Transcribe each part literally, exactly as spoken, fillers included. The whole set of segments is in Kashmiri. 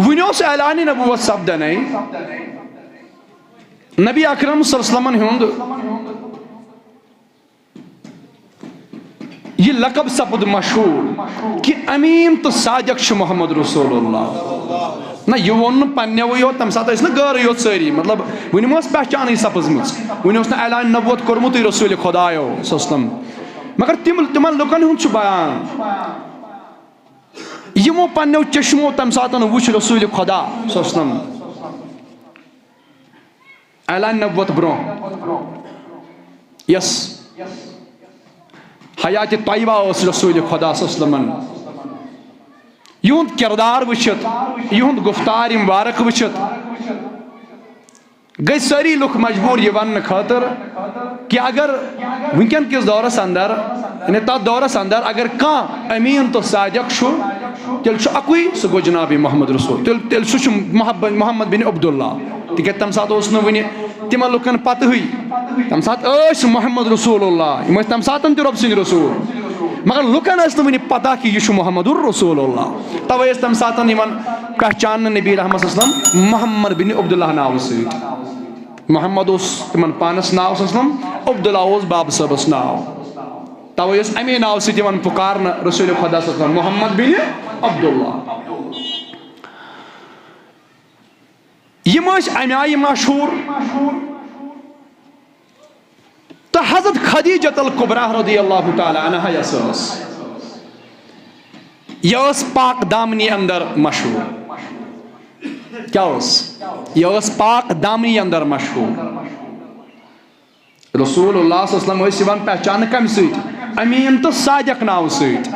وُنہِ اوس اعلانِ نبوت سپدنے۔ نبی اکرم صلی اللہ علیہ وسلمن ہُنٛد یہِ لقب سپُد مشہوٗر کہِ امین تہٕ صادق چھُ محمد رسول اللہ۔ نہ، یہِ ووٚن نہٕ پننیوٕے یوت، تمہِ ساتہٕ ٲسۍ نہٕ گٲرٕے یوت سٲری، مطلب، وُنہِ ما ٲس پہچانٕے سپٕزمٕژ، وُنہِ اوس نہٕ اعلانِ نبوت کوٚرمُتٕے رسول خدایو صلی اللہ علیہ وسلم۔ مگر تِم، تِمن لُکن ہُنٛد چھُ بیان، یِمو پننیو چشمو تمہِ ساتہٕ وُچھ رسول خدا صلی اللہ علیہ وسلم۔ اعلانِ نبوت برونٛہہ یۄس حیاتِ طیبہ ٲس رسول خدا صلی اللہ علیہ وسلمن، یِہُنٛد کردار وٕچھِتھ، یِہُنٛد گفتار مبارک وٕچھِتھ، گٔے سٲری لُکھ مجبوٗر یہِ وننہٕ خٲطرٕ کہِ اگر وٕنکیٚن کِس دورس اندر، یعنی تتھ دورس اندر اگر کانٛہہ امین تہٕ صادق چھُ، تیٚلہِ چھُ اکُے، سُہ گوٚو جناب محمد رسول، تیٚلہِ، تیٚلہِ سُہ چھُ محبت، محمد بن عبداللہ۔ تِکیٛازِ تَمہِ ساتہٕ اوس نہٕ وُنہِ تِمن لُکن پتہٕے۔ تَمہِ ساتہٕ ٲسۍ محمد رسول اللہ، یِم ٲسۍ تَمہِ ساتہٕ تہِ رۄب سٕنٛدۍ رسول۔ مگر لُکن ٲس نہٕ وُنہِ پتہ کہِ یہِ چھُ محمد رسول اللہ۔ توے ٲسۍ تَمہِ ساتہٕ یِوان پہچاننہٕ نبی رحمت صلی اللہ علیہ وسلم محمد بن عبداللہ ناوٕ سۭتۍ۔ محمد اوس تِمن پانس ناو صلی اللہ علیہ وسلم، عبداللہ اوس بابہٕ صٲبس ناو۔ توے ٲسۍ اَمے ناوٕ سۭتۍ یِوان پُکارنہٕ رسول خدا صلی اللہ علیہ وسلم، محمد بن عبداللہ۔ یِم ٲسۍ اَمہِ آیہِ مشہوٗر۔ تہٕ حضرت خدیجۃ الکبریٰ رضی اللہ تعالیٰ عنہا یۄس ٲس، یہِ ٲس پاک دامنی اندر مشہوٗر۔ کیٛاہ ٲس؟ یہِ ٲس پاک دامنی اندر مشہوٗر۔ رسول اللہ صلی اللہ علیہ وسلم ٲسۍ یِوان پہچاننہٕ کَمہِ سۭتۍ؟ امین تہٕ صادق ناوٕ سۭتۍ۔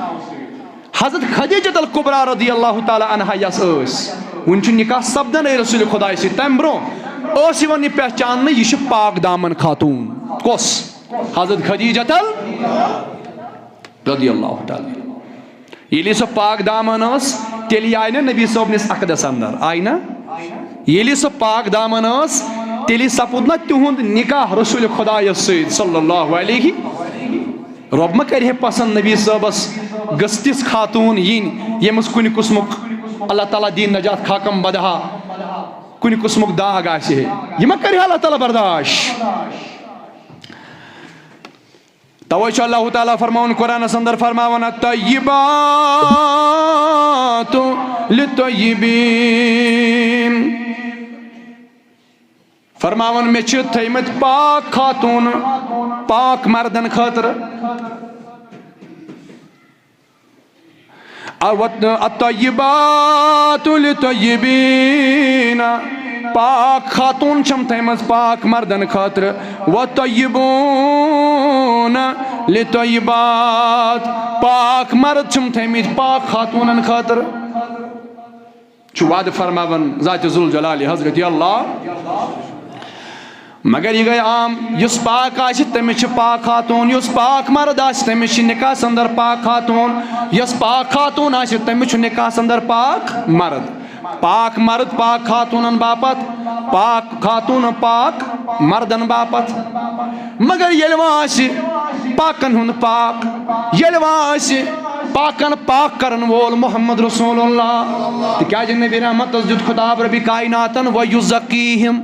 حضرت خدیجۃ الکبریٰ رضی اللہ تعالیٰ عنہا یۄس ٲس، وُنہِ چھُ نکاح سپدنٕے رسول خدایہِ سۭتۍ، تَمہِ برونٛہہ ٲس یِوان یہِ پہچاننہٕ، یہِ چھِ پاک دامن خاتوٗن۔ کۄس؟ حضرت خدیجۃ ال رضی اللہ تعالیٰ۔ ییٚلہِ سۄ پاک دامن ٲس، تیٚلہِ آیہِ نہ نبی صٲبنِس عقدس اندر، آیہِ نہ؟ ییٚلہِ سۄ پاک دامن ٲس، تیٚلہِ سپُد نہ تِہُنٛد نکاح رسول خدایس سۭتۍ صلی اللہ علیہ؟ رۄب ما کرِ ہے پسند نبی صٲبس گٔژھ تِژھ خاتوٗن یِنۍ، ییٚمِس کُنہِ قٕسمُک اللہ تعالیٰ دِیِن نجات، خاکم بدہا، کُنہِ قٕسمُک داغ آسہِ ہے، یہِ ما کرِ ہے اللہ تعالیٰ برداشت؟ توے چھُ اللہ تعالیٰ فرماوان قرآنس اندر، فرماوان، الطیبات للطیبین۔ فرماوان، مےٚ چھِ تھٲیمٕتۍ پاک خاتوٗن پاک مردن خٲطرٕ۔ الطیبات للطیبین، پاک خاتوٗن چھم تھٲیمٕژ پاک مردن خٲطرٕ، والطیبون للطیبات، پاک مرد چھم تھٲیمٕتۍ پاک خاتوٗنن خٲطرٕ۔ چھُ وعدٕ فرماوان ذات ذوالجلال حضرت اللہ۔ مگر یہِ گٔے عام، یُس پاک آسہِ تٔمِس چھِ پاک خاتوٗن، یُس پاک مرد آسہِ تٔمِس چھِ نکاحس اندر پاک خاتوٗن، یۄس پاک خاتوٗن آسہِ تٔمِس چھُ نکاحس اندر پاک مرد۔ پاک مرد پاک خاتوٗنن باپتھ، پاک خاتوٗن پاک مردن باپتھ۔ مگر ییٚلہِ وۄنۍ آسہِ پاکن ہُنٛد پاک، ییٚلہِ وۄنۍ آسہِ پاکن پاک کرن وول محمد رسول اللہ، تِکیازِ نبی رحمتس دیُت خطاب ربِ کائناتن، ویزکیہم،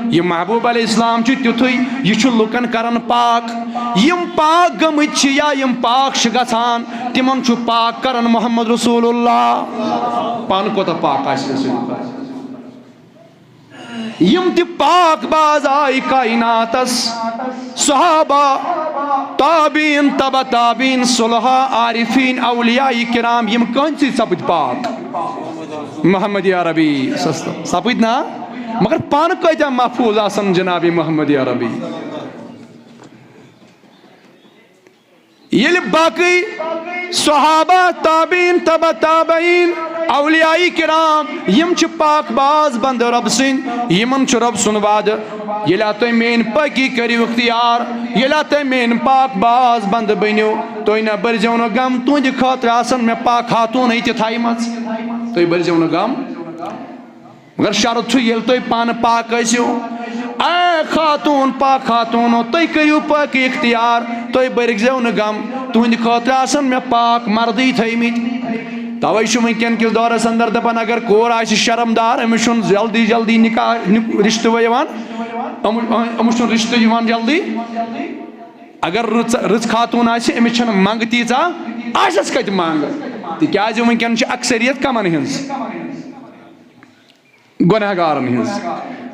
یہِ محبوب علیہ السلام چھُ تیُتھُے، یہِ چھُ لُکن کران پاک۔ یِم پاک گٔمٕتۍ چھِ یا یِم پاک چھِ گژھان، تِمن چھُ پاک کران محمد رسول اللہ۔ پانہٕ کوتاہ پاک آسہِ رسول اللہ؟ یِم تہِ پاک باز آیہِ کائناتس، صحابہ، تابعین، تبع تابعین، صلحاء، عارفین، اولیاء کرام، یِم کٕہٕنٛدۍ سۭتۍ سپٕدۍ پاک؟ محمد عربی صلی اللہ علیہ وسلم سپٕدۍ نا؟ مگر پانہٕ کۭتیاہ محفوظ آسن جناب محمد عربی؟ ییٚلہِ باقٕے صحابہ، تابعین، تبع تابعین، اولیاء کرام، یِم چھِ پاک باز بندٕ رۄب سٕنٛدۍ، یِمن چھُ رۄب سُنٛد وعدٕ، ییٚلہِ تُہۍ میٲنۍ پٲکی کٔرِو اختیار، ییٚلہِ تُہۍ میٲنۍ پاک باز بندٕ بٔنِو، تُہۍ نہ بٔرزیو نہٕ غم، تُہنٛدِ خٲطرٕ آسن مےٚ پاک خاتوٗنٕے تہِ تھایمژٕ، تُہۍ بٔرزیو نہٕ غم۔ مگر شرط چھُ، ییٚلہِ تُہۍ پانہٕ پاک ٲسِو، اے خاتوٗن، پاک خاتوٗنو، تُہۍ کٔرِو پٲکی اختیار، تُہۍ بٔرۍزیو نہٕ غم، تُہنٛدِ خٲطرٕ آسن مےٚ پاک مردٕے تھٲومٕتۍ۔ اوے چھُ وٕنکیٚن کِس دورس اندر دپان، اگر کور آسہِ شرمدار، أمِس چھُنہٕ جلدی جلدی نکاح، نک-، رشتہٕ وۄنۍ یِوان، أمِس، أمِس چھُنہٕ رشتہٕ یِوان جلدی۔ اگر رٕژ، رٕژ خاتون آسہِ، أمِس چھَنہٕ منٛگ تیٖژاہ، آسٮ۪س کتہِ منٛگ؟ تِکیازِ وٕنکیٚن چھِ اکثریت کمن ہٕنٛز؟ گۄنہگارن ہٕنٛز۔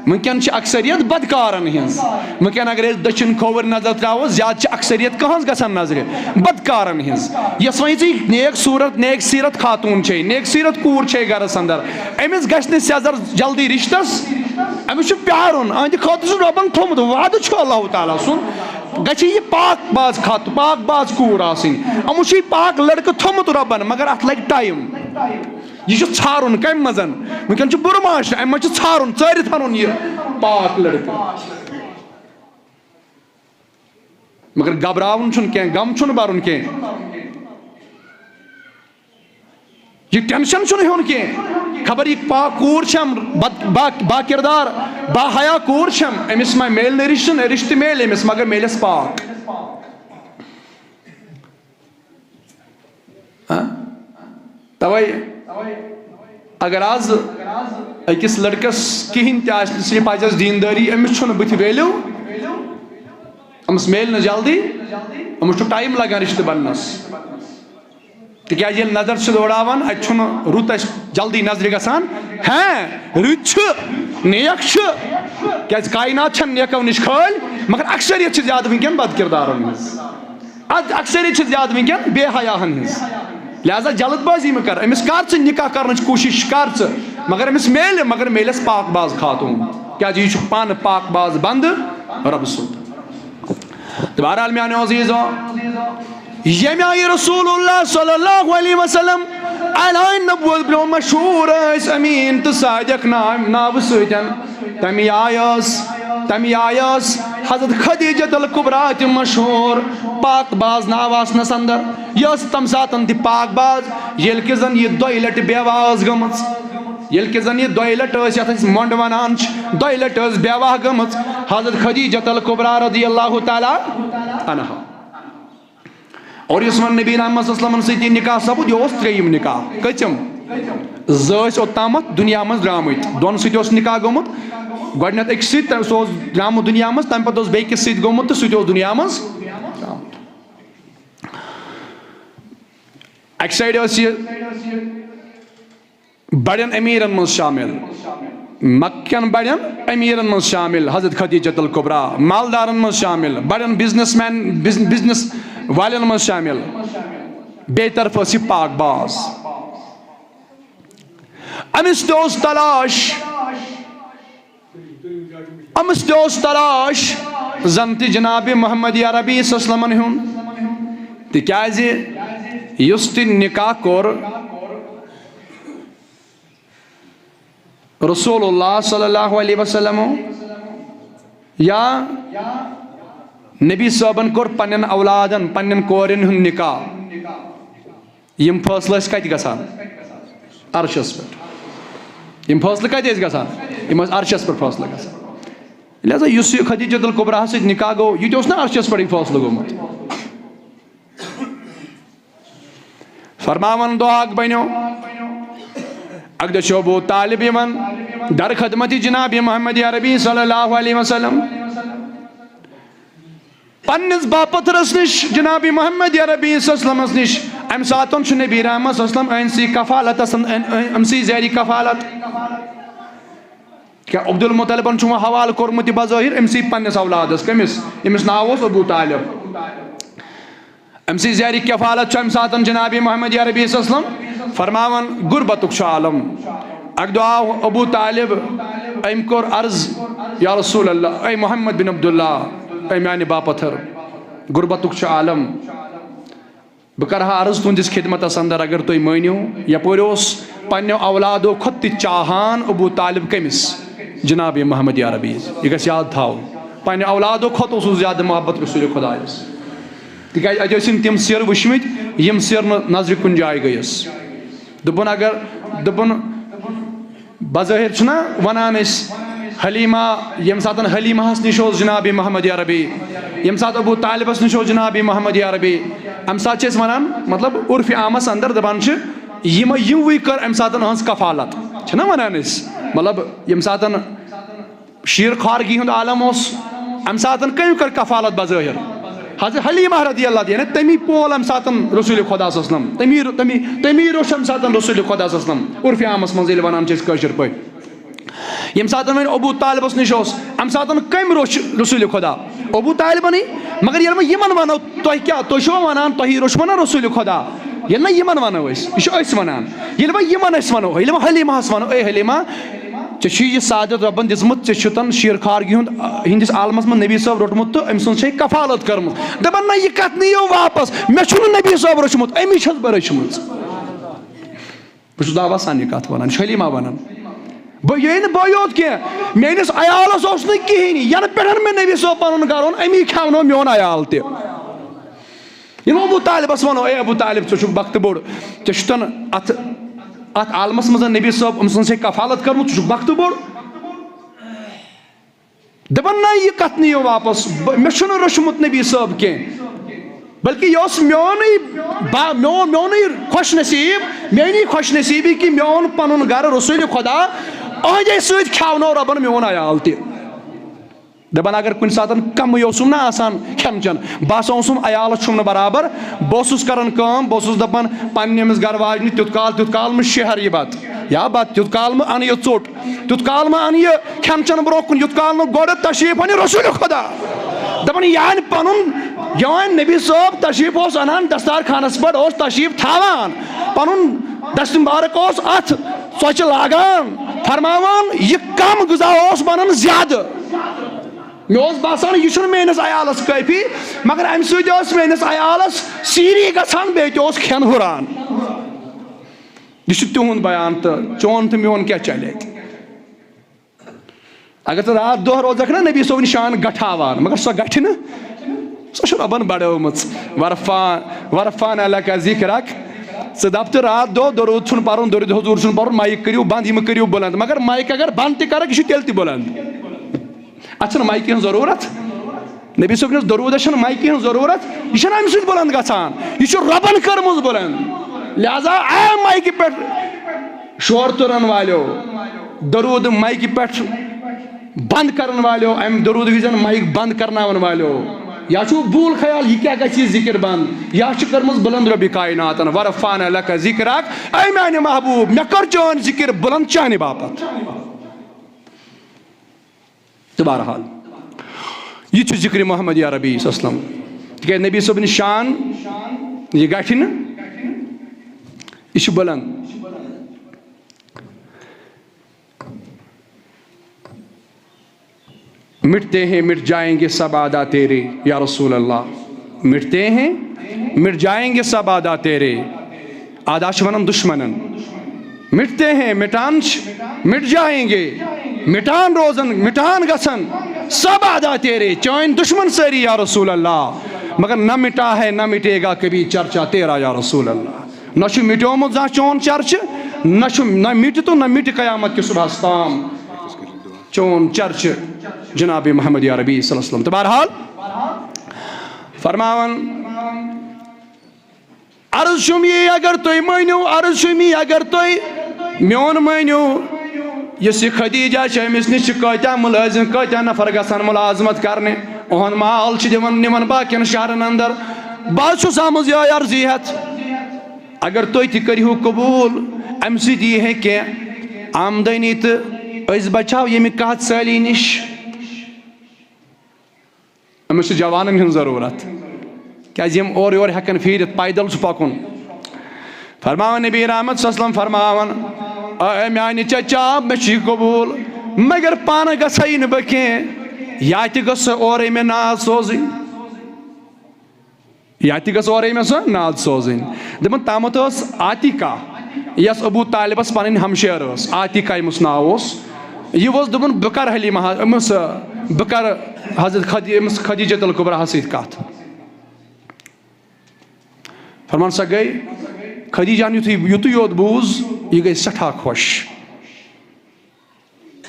وٕنکیٚن چھِ اکثریت بدکارن ہٕنٛز۔ وٕنکیٚن اگر أسۍ دٔچھِنۍ کھووٕرۍ نظر ترٛاوو، زیادٕ چھِ اکثریت کٕہٕنٛز گژھان نظرِ؟ بدکارن ہٕنٛز۔ یۄس وۄنۍ ژےٚ نیک صوٗرت، نیک سیرت خاتون چھے، نیک سیرت کوٗر چھے گرس اندر، أمِس گژھِ نہٕ سیٚزر جلدی رشتس۔ أمِس چھُ پیارُن، أہنٛدِ خٲطرٕ چھُ رۄبن تھوٚمُت، وعدٕ چھُ اللہ تعالیٰ سُنٛد، گژھِ یہِ پاک باز خاتون، پاک باز کوٗر آسٕنۍ۔ أمِس چھُ یہِ پاک لڑکہٕ تھوٚمُت رۄبن، مگر اتھ لگہِ ٹایم۔ یہِ چھُ ژھارُن کمہِ منٛز؟ وٕنکیٚن چھُ بُرٕ معاشرٕ، امہِ منٛز چھُ ژھارُن، ژٲرِتھ اَنُن یہِ پاک لڑکہٕ۔ مگر گھبراوُن چھُنہٕ کینٛہہ، غم چھُنہٕ بَرُن کینٛہہ، یہِ ٹینشن چھُنہٕ ہیوٚن کینٛہہ۔ خبر یہِ پاک کوٗر چھم، بد-، با-، با کردار، با حیا کوٗر چھم، أمِس ما میلہِ نہٕ رِشتہٕ، رِشتہٕ میلہِ أمِس، مگر میلٮ۪س پاک۔ ہاں؟ توے اگر آز أکِس لڑکس کِہیٖنۍ تہِ آسہِ نہٕ، صرف آسٮ۪س دیٖندٲری، أمِس چھُنہٕ بٕتھِ ویلیو، أمِس میلہِ نہٕ جلدی، أمِس چھُ ٹایم لگان رشتہٕ بننس۔ تِکیازِ ییٚلہِ نظر چھِ دوڑاوان، اتہِ چھُنہٕ رُت اسہِ جلدی نظرِ گژھان۔ ہاں، رٕتۍ چھِ، نیک چھِ، کیازِ کائنات چھنہٕ نیکو نِش خٲلۍ، مگر اکثریت چھِ زیادٕ وٕنکیٚن بد کردارن ہٕنٛز۔ اَتھ اکثریت چھِ زیادٕ وٕنکیٚن بے حیاہن ہٕنٛز۔ لہذا جلد بازی مہ کر، أمِس کر ژٕ نکاح کرنٕچ کوٗشش کر ژٕ، مگر أمِس میلہِ، مگر میلٮ۪س پاک باز خاتون، کیازِ یہِ چھُ پانہٕ پاک باز بندٕ رۄبہٕ سُنٛد۔ تہٕ بہرحال میانیو عزیزو، ییٚمہِ آیہِ رسول اللہ صلی اللہ علیہ وسلم اعلان نبوت برونٛہہ مشہوٗر ٲسۍ امین تہٕ صادق نام، ناوٕ سۭتۍ، تَمہِ آیہِ ٲس، تَمہِ آیہِ ٲس حضرت خدیجۃ الکبریٰ تہِ مشہوٗر پاک باز ناو آسنَس اندر۔ یہِ ٲس تَمہِ ساتَن تہِ پاک باز، ییٚلہِ کہِ زَن یہِ دۄیہِ لَٹہِ بیوہ ٲس گٔمٕژ۔ ییٚلہِ کہِ زَن یہِ دۄیہِ لَٹہِ ٲسۍ، یَتھ أسۍ مۄنٛڈ وَنان چھِ، دۄیہِ لَٹہِ ٲس بیوہ گٔمٕژ حضرت خدیجۃ الکبریٰ رضی اللہ تعالیٰ عنہا۔ اور یُس وۄنۍ نبی رحمت صلی اللہ علیہ وسلمن سۭتۍ یہِ نکاح سپُد، یہِ اوس ترٛیٚیِم نکاح۔ کٔژِم؟ زٕ ٲسۍ اوٚتامَتھ دُنیا منٛز درٛامٕتۍ، دۄن سۭتۍ اوس نکاح گوٚمُت۔ گۄڈٕنٮ۪تھ أکِس سۭتۍ، تہٕ سُہ اوس درٛامُت دُنیا منٛز، تَمہِ پَتہٕ اوس بیٚکِس سۭتۍ گوٚمُت تہٕ سُہ تہِ اوس دُنیا منٛز درٛامُت۔ اَکہِ سایڈٕ ٲس یہِ بڑٮ۪ن امیرن منٛز شامل، مکہ کٮ۪ن بڑٮ۪ن امیرن منٛز شامل، حضرت خدیجۃ الکبریٰ، مالدارن منٛز شامل، بڑٮ۪ن بزنس مین، بز-، بزنس والٮ۪ن منٛز شامل۔ بیٚیہِ طرفہٕ ٲس یہِ پاک باز۔ أمِس تہِ اوس تلاش، أمِس تہِ اوس تلاش زن تہِ جناب محمد عربی صلی اللہ علیہ وسلمن ہُنٛد، تِکیازِ یُس تہِ نکاح کوٚر، رسول اللہ صلی اللہ علیہ وسلم یا نبی صٲبن کوٚر پننٮ۪ن اولادن، پننٮ۪ن کورٮ۪ن ہُنٛد نکاح۔ یِم فٲصلہٕ ٲسۍ کتہِ گژھان؟ عرشس پٮ۪ٹھ۔ یِم فٲصلہٕ کتہِ ٲسۍ گژھان؟ یِم ٲسۍ عرشس پٮ۪ٹھ فٲصلہٕ گژھان۔ لہذا یُس یہِ خدیجۃ الکبریٰ ہس سۭتۍ نکاح گوٚو، یہِ تہِ اوس نہ عرشس پٮ۪ٹھٕے فٲصلہٕ گوٚمُت؟ فرماوان دۄہ اکھ بنیو، اکہِ دۄہ چھُ ابو طالب یِوان در خدمت جناب محمد عربی صلی اللہ علیہ وسلم پننِس باپتھرس نِش، جناب محمد عربی صلی اللہ علیہ وسلمس نِش۔ امہِ ساتہٕ چھُ نبی رحمت صلی اللہ علیہ وسلم أمۍ سٕے کفالتس، أمۍ، أمۍ، أمۍ سٕے زیرِ کفالت۔ کیا عبد المطلبن چھُ وۄنۍ حوالہٕ کوٚرمُت یہِ بظٲہر أمۍ سٕے پننِس اولادس؟ کٔمِس؟ ییٚمِس ناو اوس ابو طالب۔ أمۍ سٕے زیرِ کفالت چھُ اَمہِ ساتہٕ جناب محمد عربی صلی اللہ علیہ وسلم فرماوان، غربتُک چھُ عالم۔ اَکہِ دۄہ آو ابو طالب، أمۍ کوٚر عرض، یا رسول اللہ، اے محمد بن عبداللہ، اے میانہِ باپتھر، غربتُک چھُ عالم۔ بہٕ کرٕ ہا عرض تُہنٛدِس خدمتس اندر، اگر تُہۍ مٲنِو۔ یپٲرۍ اوس پننیو اولادو کھۄتہٕ تہِ چاہان ابو طالب کٔمِس؟ جناب محمد عربی۔ یہِ گژھِ یاد تھاوُن، پننہِ اولادو کھۄتہٕ اوسُس زیادٕ محبت رسول خدایس۔ تِکیازِ اَتہِ ٲسِن تِم سِر وٕچھمٕتۍ، یِم سِر نہٕ نظرِ کُنہِ جایہِ گٔیَس۔ دوٚپُن اگر، دوٚپُن، بظٲہر چھُنہ وَنان أسۍ حلیمہ، ییٚمہِ ساتہٕ حلیمہس نِش اوس جناب محمد عربی، ییٚمہِ ساتہٕ ابو طالبس نِش اوس جناب محمد عربی، اَمہِ ساتہٕ چھِ أسۍ وَنان، مطلب، عرفِ عامس اندر دَپان چھِ، یِمو یِموٕے کٔر اَمہِ ساتہٕ أہٕنٛز کفالت، چھِنہ وَنان أسۍ؟ مطلب، ییٚمہِ ساتہٕ شیٖر خارگی ہُنٛد عالم اوس، اَمہِ ساتہٕ کٔمۍ کٔر کفالت بظٲہِر؟ حضرت حلیمہ رضی اللہ عنہا، یعنی تٔمی پول اَمہِ ساتہٕ رسول خدا صلی اللہ علیہ وسلم، تٔمی، تٔمی، تٔمی روٚچھ اَمہِ ساتہٕ رسول خدا صلی اللہ علیہ وسلم، عرفِ عامس منٛز ییٚلہِ وَنان چھِ أسۍ کٲشِر پٲٹھۍ۔ ییٚمہِ ساتہٕ وۄنۍ ابو طالبس نِش اوس، اَمہِ ساتہٕ کٔمۍ روٚچھ رسول خدا؟ ابو طالبنٕے۔ مگر ییٚلہِ وۄنۍ یِمن وَنو، تۄہہِ کیٛاہ، تُہۍ چھِوا وَنان تۄہی روٚچھمو نا رسول خدا؟ ییٚلہِ نہ یِمن وَنو أسۍ، یہِ چھِ أسۍ وَنان۔ ییٚلہِ وۄنۍ یِمن أسۍ وَنو، ییٚلہِ وۄنۍ حلیمہس وَنو، اے حلیمہ، ژےٚ چھُے یہِ سعادت رۄبن دِژمٕژ، ژےٚ چھُ تن شیٖر خارگی ہُنٛد، آ، ہٕنٛدِس عالمس منٛز نبی صٲب روٚٹمُت تہٕ أمۍ سٕنٛز چھے کفالت کٔرمٕژ۔ دَپان، نہ، یہِ کتھ نِیِو واپس، مےٚ چھُنہٕ نبی صٲب روٚچھمُت، أمی چھَس بہٕ رٔچھمٕژ۔ بہٕ چھُس دعویٰ سان یہِ کَتھ وَنان، یہِ چھُ حلیمہ وَنان۔ بہٕ، یہِ نہٕ بہٕ یوت کینٛہہ، میٲنِس عیالَس اوس نہٕ کِہیٖنۍ، یَنہٕ پٮ۪ٹھ مےٚ نبی صٲب پَنُن گَرٕ اوٚن، أمی کھیٛاونو میون عیال تہِ۔ ییٚلہِ ابو طالبَس وَنو، اے ابو طالب، ژٕ چھُکھ بختہٕ بوٚڑ، ژےٚ چھُتَن اَتھ، اَتھ عالمَس منٛز نبی صٲب أمۍ سٕنٛز چھے کفالت کٔرمٕژ، ژٕ چھُکھ بختہٕ بوٚڑ۔ دَپان، نہ، یہِ کَتھ نِیِو واپس، بہٕ، مےٚ چھُنہٕ روٚچھمُت نبی صٲب کینٛہہ، بلکہِ یہِ اوس میونٕے با-، میون، میونٕے خۄش نصیٖب، میٲنی خۄش نصیٖبی کہِ مےٚ اوٚن پَنُن گَرٕ رسول خدا، أہنٛدے سۭتۍ کھیٛاونو رۄبَن میون عیال تہِ۔ دَپان، اگر کُنہِ ساتَن کَمٕے اوسُم نہ آسان کھٮ۪ن چٮ۪ن، بہٕ ہسا اوسُم عیالَس چھُم نہٕ برابر، بہٕ اوسُس کَران کٲم، بہٕ اوسُس دَپان پنٛنہِ أمِس گَرٕ واجنہِ، تیُتھ کال، تیُتھ کال مہٕ شہر یہِ بَتہٕ یا بَتہٕ، تیُتھ کال مہٕ اَنہٕ یہِ ژوٚٹ، تیُتھ کال مہٕ اَنہٕ یہِ کھٮ۪ن چٮ۪ن برونٛہہ کُن، یُتھ کال نہٕ گۄڈٕ تشریٖف اَنہِ رسول خدا۔ دَپان، یہِ اَنہِ پَنُن، یہِ اَنہِ نبی صٲب تشریٖف اوس اَنان دستارخانَس پٮ۪ٹھ، اوس تشریٖف تھاوان، پَنُن دستہِ مبارک اوس اَتھ ژۄچہِ لاگان، فرماوان، یہِ کَم غذا اوس بَنان زیادٕ۔ مےٚ اوس باسان، یہِ چھُنہٕ میٲنِس عیالَس کٲفی، مگر اَمہِ سۭتۍ اوس میٲنِس عیالَس سیٖری گژھان، بیٚیہِ تہِ اوس کھٮ۪ن ہُران۔ یہِ چھُ تِہُنٛد بیان تہٕ چون تہٕ میون کیٛاہ چلہِ اَتہِ؟ اگر ژٕ راتھ دۄہ روزکھ نا نبی صٲبٕنۍ شان گٹھاوان، مگر سۄ گٹھِ نہٕ، سۄ چھِ رۄبن بڑٲومٕژ۔ ورفان، ورفان لک ذکرک۔ ژٕ دپ تہٕ راتھ دۄہ درود چھُنہٕ پرُن، درود حضور چھُنہٕ پرُن، مایک کٔرِو بند، یِم کٔرِو بلند۔ مگر مایک اگر بند تہِ کرکھ، یہِ چھُ تیٚلہِ تہِ بلند۔ اتھ چھنہٕ مایکہِ ہٕنٛز ضروٗرت۔ نبی صٲبنِس درودس چھنہٕ مایکہِ ہٕنٛز ضروٗرت، یہِ چھنہٕ امہِ سۭتۍ بلند گژھان، یہِ چھُ رۄبن کٔرمٕژ بلند۔ لہذا اے مایکہِ پٮ۪ٹھ شور تُرن والیو، درود مایکہِ پٮ۪ٹھ بند کرن والیو، امہِ درود وِزن مایک بند کرناون والیو، یا چھُو بھول خیال، یہِ کیٛاہ گژھِ یہِ ذکر بند؟ یا چھِ کٔرمٕژ بلند رۄبِ کائناتن، ورفعنا لک ذکرک، اے میانہِ محبوب، مےٚ کٔر چٲنۍ ذکر بلند چانہِ باپتھ۔ تہٕ بہرحال، یہِ چھُ ذکر محمد یا ربی صلی اللہ علیہ وسلم۔ تِکیٛازِ نبی صٲبنہِ شان، یہِ گژھِ نہٕ، یہِ چھُ بلند۔ مٹتے ہیں مٹ جائیں گے سب ادا تیرے، یا رسول اللہ۔ مٹتے ہیں مٹ جائیں گے سب ادا تیرے۔ ادا چھِ ونان دشمنن۔ مٹتے ہیں، مٹان چھِ، مٹ جائیں گے، مٹان روزن، مٹان گژھن، سب ادا تیرے، چٲنۍ دشمن سٲری، یا رسول اللہ۔ مگر نہ مٹا ہے، نہ مٹے گا کبھی چرچا تیرا، یا رسول اللہ۔ نہ چھُ مٹیومُت زانٛہہ چون چرچہٕ، نہ چھُ، نہ مٹہِ تہٕ نہ مٹہِ قیامت کہِ صبحس تام چون چرچہٕ جناب محمد یا ربی صلی اللہ علیہ وسلم۔ تہٕ بہرحال فرماوان، عرض چھُم یی اگر تُہۍ مٲنِو، عرض چھُم یی اگر تُہۍ میون مٲنِو، یُس یہِ خدیجہ چھِ، أمِس نِش چھِ کۭتیٛاہ مُلٲزِم، کۭتیٛاہ نفر گژھان مُلازمت کرنہِ، اُہُنٛد مال چھِ دِوان، نِوان باقین شہرن اندر۔ بہٕ حظ چھُس آمٕژ یِہوٚے عرضی ہٮ۪تھ، اگر تُہۍ تہِ کٔرِہِو قبوٗل، اَمہِ سۭتۍ یی ہے کینٛہہ آمدنی تہٕ أسۍ بچاو ییٚمہِ قحط سٲلی نِش۔ أمِس چھِ جوانن ہٕنٛز ضروٗرت، کیٛازِ یِم اورٕ یورٕ ہٮ۪کن پھیٖرِتھ، پیدل چھُ پکُن۔ فرماوان نبی رحمت صلی اللہ علیہ وسلم فرماوان، اے میانہِ چچا، مےٚ چھُ یہِ قبوٗل، مگر پانہٕ گژھے نہٕ بہٕ کینٛہہ، یا تہِ گٔژھ سۄ اورَے مےٚ ناد سوزٕنۍ، یا تہِ گٔژھ اورَے مےٚ سۄ ناد سوزٕنۍ۔ دَپان تامَتھ ٲس عاتقہ، یۄس ابو طالبس پنٕنۍ ہمشیر ٲس، عاتقہ ییٚمِس ناو اوس، یہِ اوس دَپان بہٕ کرٕ حلیمہ، أمِس، بہٕ کرٕ حضرت خدی-، أمِس خدیجۃ الکبریٰ ہس سۭتۍ کتھ۔ فرمان سۄ گٔے، خدیجہ ہن یُتھُے، یُتُے یوت بوٗز، یہِ گٔے سٮ۪ٹھاہ خۄش۔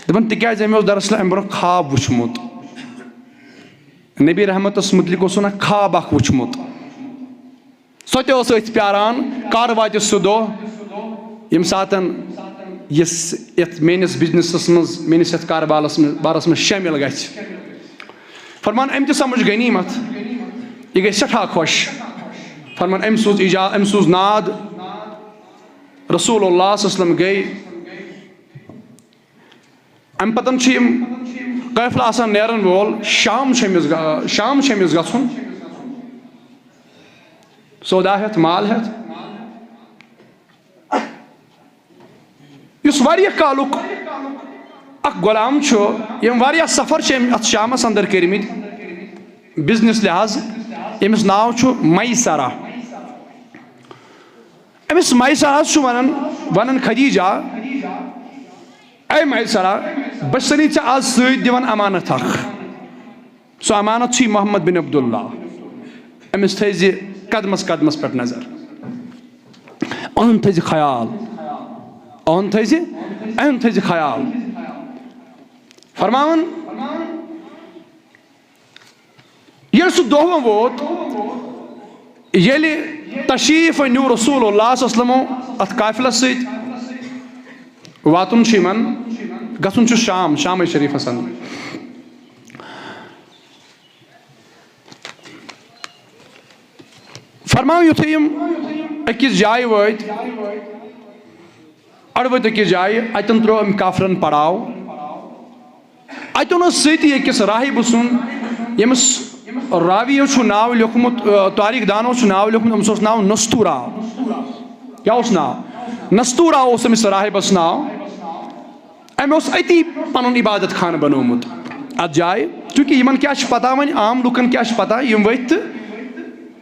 دَپان، تِکیٛازِ أمۍ اوس دراصل اَمہِ برونٛہہ خواب وُچھمُت۔ نبی رحمتس مُتعلق اوس وَنان خواب اکھ وُچھمُت۔ سۄ تہِ ٲس أتھۍ پیاران، کر واتہِ سُہ دۄہ، ییٚمہِ ساتَن یہِ س-، یَتھ میٛٲنِس بِزنِسَس منٛز، میٛٲنِس یَتھ کاربارَس منٛز، بارَس منٛز شٲمِل گژھِ۔ فرمان، أمۍ تہِ سَمٕجھ غنیٖمت، یہِ گٔے سٮ۪ٹھاہ خۄش۔ فرمان، أمۍ سوٗز اِجا-، أمۍ سوٗز ناد، رسول اللہ صلی اللہ علیہ وسلم گٔے۔ اَمہِ پَتَن چھِ یِم قٲفلہٕ آسان نیرَن وول، شام چھُ أمِس گا-، شام چھُ أمِس گژھُن، سودا ہٮ۪تھ، مال ہٮ۪تھ۔ یُس واریاہ کالُک اَکھ غلام چھُ، یِم واریاہ سفر چھِ أمۍ اَتھ شامَس اَندَر کٔرمٕتۍ بِزنِس لحاظ، أمِس ناو چھُ میسرہ۔ أمِس میسرہ چھُ وَنان، وَنان خدیجہ، اے میسرہ، بہٕ چھُسَے ژےٚ آز سۭتۍ دِوان امانت اکھ۔ سُہ امانت چھُے محمد بن عبداللہ۔ أمِس تھٲیزِ قدمس قدمس پٮ۪ٹھ نظر۔ أہُنٛد تھٲیزِ خیال۔ أہُنٛد تھٲیزِ، أہُنٛد تھٲیزِ خیال۔ فرماوان، ییٚلہِ سُہ دۄہ وۄنۍ ووت، ییٚلہِ تشریٖف نیوٗ رسول اللہ صلی اللہ علیہ وسلمو اَتھ قافلس سۭتۍ، واتُن چھُ یِمن، گژھُن چھُ شام، شام شریٖفس اندر۔ فرماو، یُتھُے یِم أکِس جایہِ وٲتۍ، اَڑٕ وٲتۍ أکِس جایہِ، اَتٮ۪ن ترٛوو أمۍ کافرن پڑاو۔ اَتٮ۪ن اوس سۭتی أکِس راہِبہٕ سُنٛد، ییٚمِس راویو چھُ ناو لیوٚکھمُت، آ، تاریٖخ دانو چھُ ناو لیوٚکھمُت، أمِس اوس ناو نستورا۔ کیٛاہ اوس ناو؟ نستورا اوس أمِس راہِبَس ناو۔ أمۍ اوس أتی پَنُن عبادت خانہٕ بنوومُت اَتھ جایہِ۔ چوٗنٛکہِ یِمَن کیٛاہ چھِ پَتہ وۄنۍ، عام لُکَن کیٛاہ چھِ پَتہ، یِم ؤتھۍ تہٕ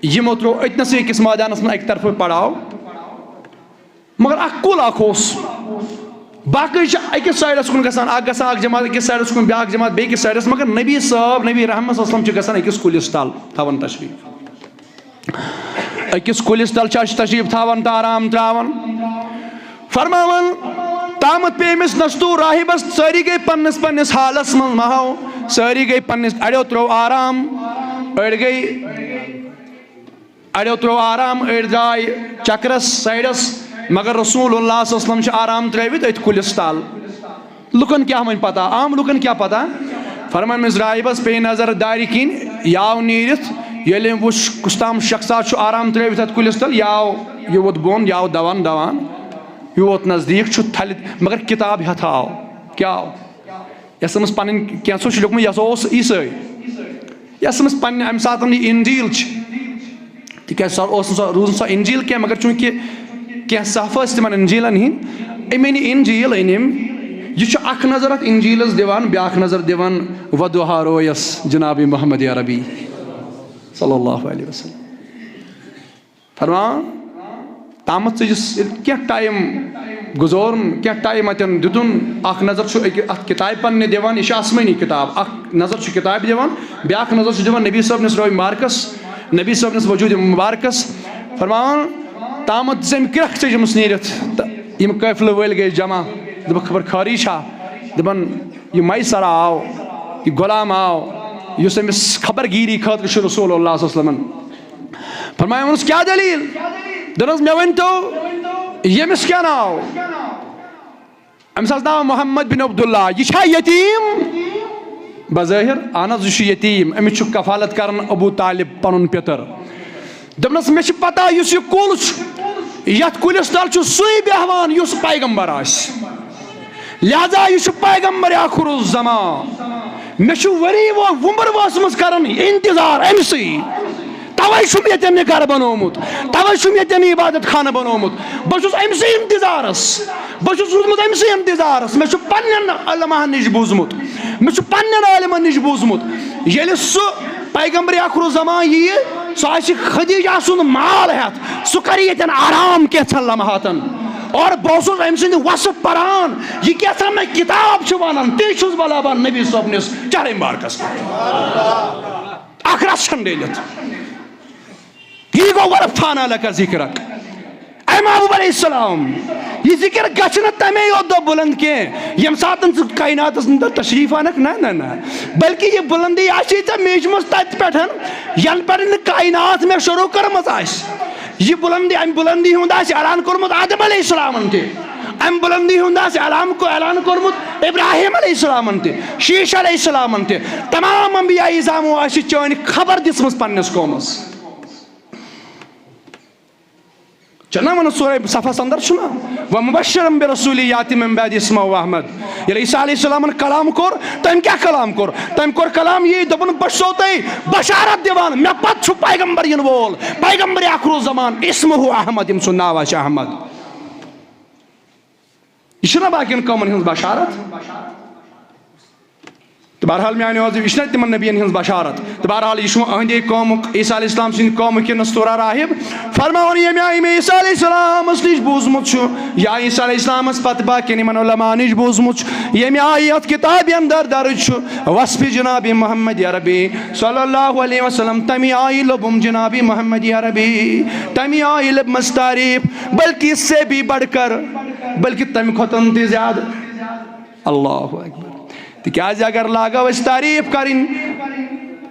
یِمو ترٛوو أتنَسٕے أکِس مٲدانَس منٛز اَکہِ طرفہٕ پڑاو۔ مگر اکھ کُل اکھ اوس، باقٕے چھِ أکِس سایڈَس کُن گژھان، اکھ گژھان اکھ جماعت أکِس سایڈَس کُن، بیٛاکھ جماعت بیٚیہِ کِس سایڈَس، مگر نبی صٲب، نبی رحمت صلی اللہ علیہ وسلم چھِ گژھان أکِس کُلِس تل، تھاوان تشریٖف۔ أکِس کُلِس تل چھِ اَسہِ تشریٖف تھاوان تہٕ آرام تراوان۔ فرماوان، تامَتھ پیٚیہِ أمِس نستور راہِبَس، سٲری گٔے پننِس پننِس حالَس منٛز محو، سٲری گٔے پننِس، اَڑیو ترٛوو آرام، أڑۍ گٔے اَڑیو ترٛوو آرام، أڑۍ درٛاے چکرس سایڈس، مگر رسول اللہ صلی اللہ علیہ وسلم چھُ آرام ترٲوِتھ أتھۍ کُلِس تل۔ لُکن کیٛاہ وۄنۍ پتہ، عام لُکن کیٛاہ پتہ؟ فرمان، أمِس راہِبس پیٚیہِ نظر دارِ کِنۍ، یہِ آو نیٖرِتھ، ییٚلہِ أمۍ وُچھ کُس تام شخصا چھُ آرام ترٲوِتھ اَتھ کُلِس تل، یہِ آو، یہِ ووت بۄن، یہِ آو دوان دوان، یہِ ووت نزدیٖک، چھُ تھلہِ، مگر کِتاب ہٮ۪تھ آو۔ کیٛاہ آو؟ یۄس أمِس پنٕنۍ کینٛژھو چھُ لیوٚکھمُت، یہِ ہسا اوس عیسٲے۔ یۄس أمِس پننہِ، امہِ ساتہٕ یہِ انجیل چھِ، تِکیازِ سۄ اوس نہٕ سۄ، روٗز نہٕ سۄ انجیل کینٛہہ، مگر چوٗنٛکہِ کینٛہہ صحفہٕ ٲسۍ تِمن انجیلن ہٕنٛدۍ، أمۍ أنۍ یہِ انجیل، أنۍ أمۍ۔ یہِ چھُ اکھ نظر اتھ انجیلس دِوان، بیاکھ نظر دِوان ودُہا رویس جناب محمد عربی صلی اللہ علیہ وسلم۔ فرمان، تامَتھ ژٔجِس ییٚلہِ کینٛہہ ٹایم گُزورُن، کینٛہہ ٹایم اَتٮ۪ن دیُتُن، اَکھ نظر چھُ أکہِ-، اَتھ کِتابہِ پنٛنہِ دِوان، یہِ چھِ آسمٲنی کِتاب، اَکھ نظر چھُ کِتابہِ دِوان، بیٛاکھ نظر چھُ دِوان نبی صٲبنِس روے مبارکَس، نبی صٲبنِس وجوٗدِ مبارکَس۔ فرمان، تامَتھ دِژ أمۍ کرٛٮ۪کھ ژٔجِمٕژ نیٖرِتھ، تہٕ یِم قٲفلہٕ وٲلۍ گٔے جمع، دوٚپُکھ، خبر خٲرٕے چھا؟ دَپان، یہِ میسرہ آو، یہِ غلام آو، یُس أمِس خبر گیٖری خٲطرٕ چھُ رسول اللہ صلی اللہ علیہ وسلمن۔ فرمایا ووٚنُس، "کیٛاہ دٔلیٖل؟" دوٚپنَس، "مےٚ ؤنۍ تو، ییٚمِس کیٛاہ ناو؟" أمِس حظ ناو محمد بن عبداللہ۔ یہِ چھا یتیٖم؟ بظٲہِر، اہن حظ، یہِ چھُ یتیٖم۔ أمِس چھُ کفالت کران ابو طالب، پنُن پیٚتٕر۔ دوٚپنَس، "مےٚ چھِ پتہ یُس یہِ کُل چھُ، یَتھ کُلِس تل چھُ سُے بیٚہوان یُس پیغمبر آسہِ۔ لہذا یہِ چھُ پیغمبر آخر الزمان۔ مےٚ چھُ ؤری و-، وُمبر وٲژمٕژ کران انتظار أمۍ سٕے۔ توے چھُم ییٚتٮ۪ن یہِ گرٕ بنوومُت، توے چھُم ییٚتٮ۪ن یہِ عبادت خانہٕ بنوومُت۔ بہٕ چھُس أمۍ سٕے انتظارس، بہٕ چھُس روٗدمُت أمۍ سٕے انتظارس۔ مےٚ چھُ پننٮ۪ن علماہن نِش بوٗزمُت، مےٚ چھُ پننٮ۪ن عالمن نِش بوٗزمُت، ییٚلہِ سُہ پیغمبر آخر الزمان یِیہِ، سُہ آسہِ خدیجہ سُنٛد مال ہٮ۪تھ، سُہ کرِ ییٚتٮ۪ن آرام کینٛژھن لمحاتن۔ اور بہٕ اوسُس أمۍ سٕنٛدِ وصف پران، یہِ کینٛژھا مےٚ کِتاب چھِ ونان، تی چھُس بہٕ لبان نبی صٲبنِس چہرے مبارکس پٮ۪ٹھ۔ اکھ رژھ چھَنہٕ ڈٔلِتھ۔ یی گوٚو ورفعنا لک ذکرک۔ اے محبوب علیہ السلام، یہِ ذکر گژھِ نہٕ تَمے یوت دۄہ بُلند کینٛہہ، ییٚمہِ ساتہٕ ژٕ کائناتس اندر تشریف انکھ۔ نہ، نہ، نہ۔ بلکہ یہِ بُلندی آسی ژےٚ میٖجمٕژ تتہِ پٮ۪ٹھ، ینہٕ پٮ۪ٹھ نہٕ کائنات مےٚ شروع کٔرمٕژ آسہِ۔ یہِ بُلندی، اَمہِ بُلندی ہُنٛد آسہِ اعلان کوٚرمُت آدم علیہ السلامن تہِ، اَمہِ بُلندی ہُنٛد آسہِ اعلان کو-، اعلان کوٚرمُت ابراہیم علیہ السلامن تہِ، شیش علیہ السلامن تہِ، تمام انبیاء اعظامو آسہِ چٲنۍ خبر دِژمٕژ پننِس قومس۔ چھنا ونان سورہ صفس اندر چھُنا، "ومبشرا برسول یاتی من بعد اسمہ احمد"۔ ییٚلہِ عیسیٰ علیہ السلامن کلام کوٚر، تٔمۍ کیٛاہ کلام کوٚر؟ تٔمۍ کوٚر کلام یی، دوٚپُن، "بہٕ چھُسو تۄہہِ بشارت دِوان، مےٚ پتہٕ چھُ پیغمبر یِنہٕ وول، پیغمبر آخر الزمان، اسمہ احمد، ییٚمۍ سُنٛد ناو آسہِ احمد۔" یہِ چھُنہ باقین قومن ہٕنٛز بشارت؟ تہٕ بہرحال میانہِ عزیز، یہِ چھِنہ تِمن نبین ہٕنٛز بشارت؟ تہٕ بہرحال یہِ چھُ أہنٛدے قومُک، عیسیٰ علیہ السلام سٕنٛدِ قومُک یہِ نستورہ راہب۔ فرماوان، ییٚمہِ آیہِ مےٚ عیسیٰ علیہ السلامس نِش بوٗزمُت چھُ، یا عیسیٰ علیہ السلامس پتہٕ باقین یِمن علماء نِش بوٗزمُت چھُ، ییٚمہِ آیہِ یتھ کِتابہِ اندر درج چھُ، وصف جناب محمد عربی صلی اللہ علیہ وسلم، تمی آیہِ لوٚبُم جناب محمد عربی، تمی آیہِ لٔبمٕژ تعریف، بلکہ اس سے بھی بڑھ کر، بلکہ تمہِ کھۄتہٕ تہِ زیادٕ۔ اللہ اکبر۔ تِکیازِ اگر لاگو أسۍ تعریف کرٕنۍ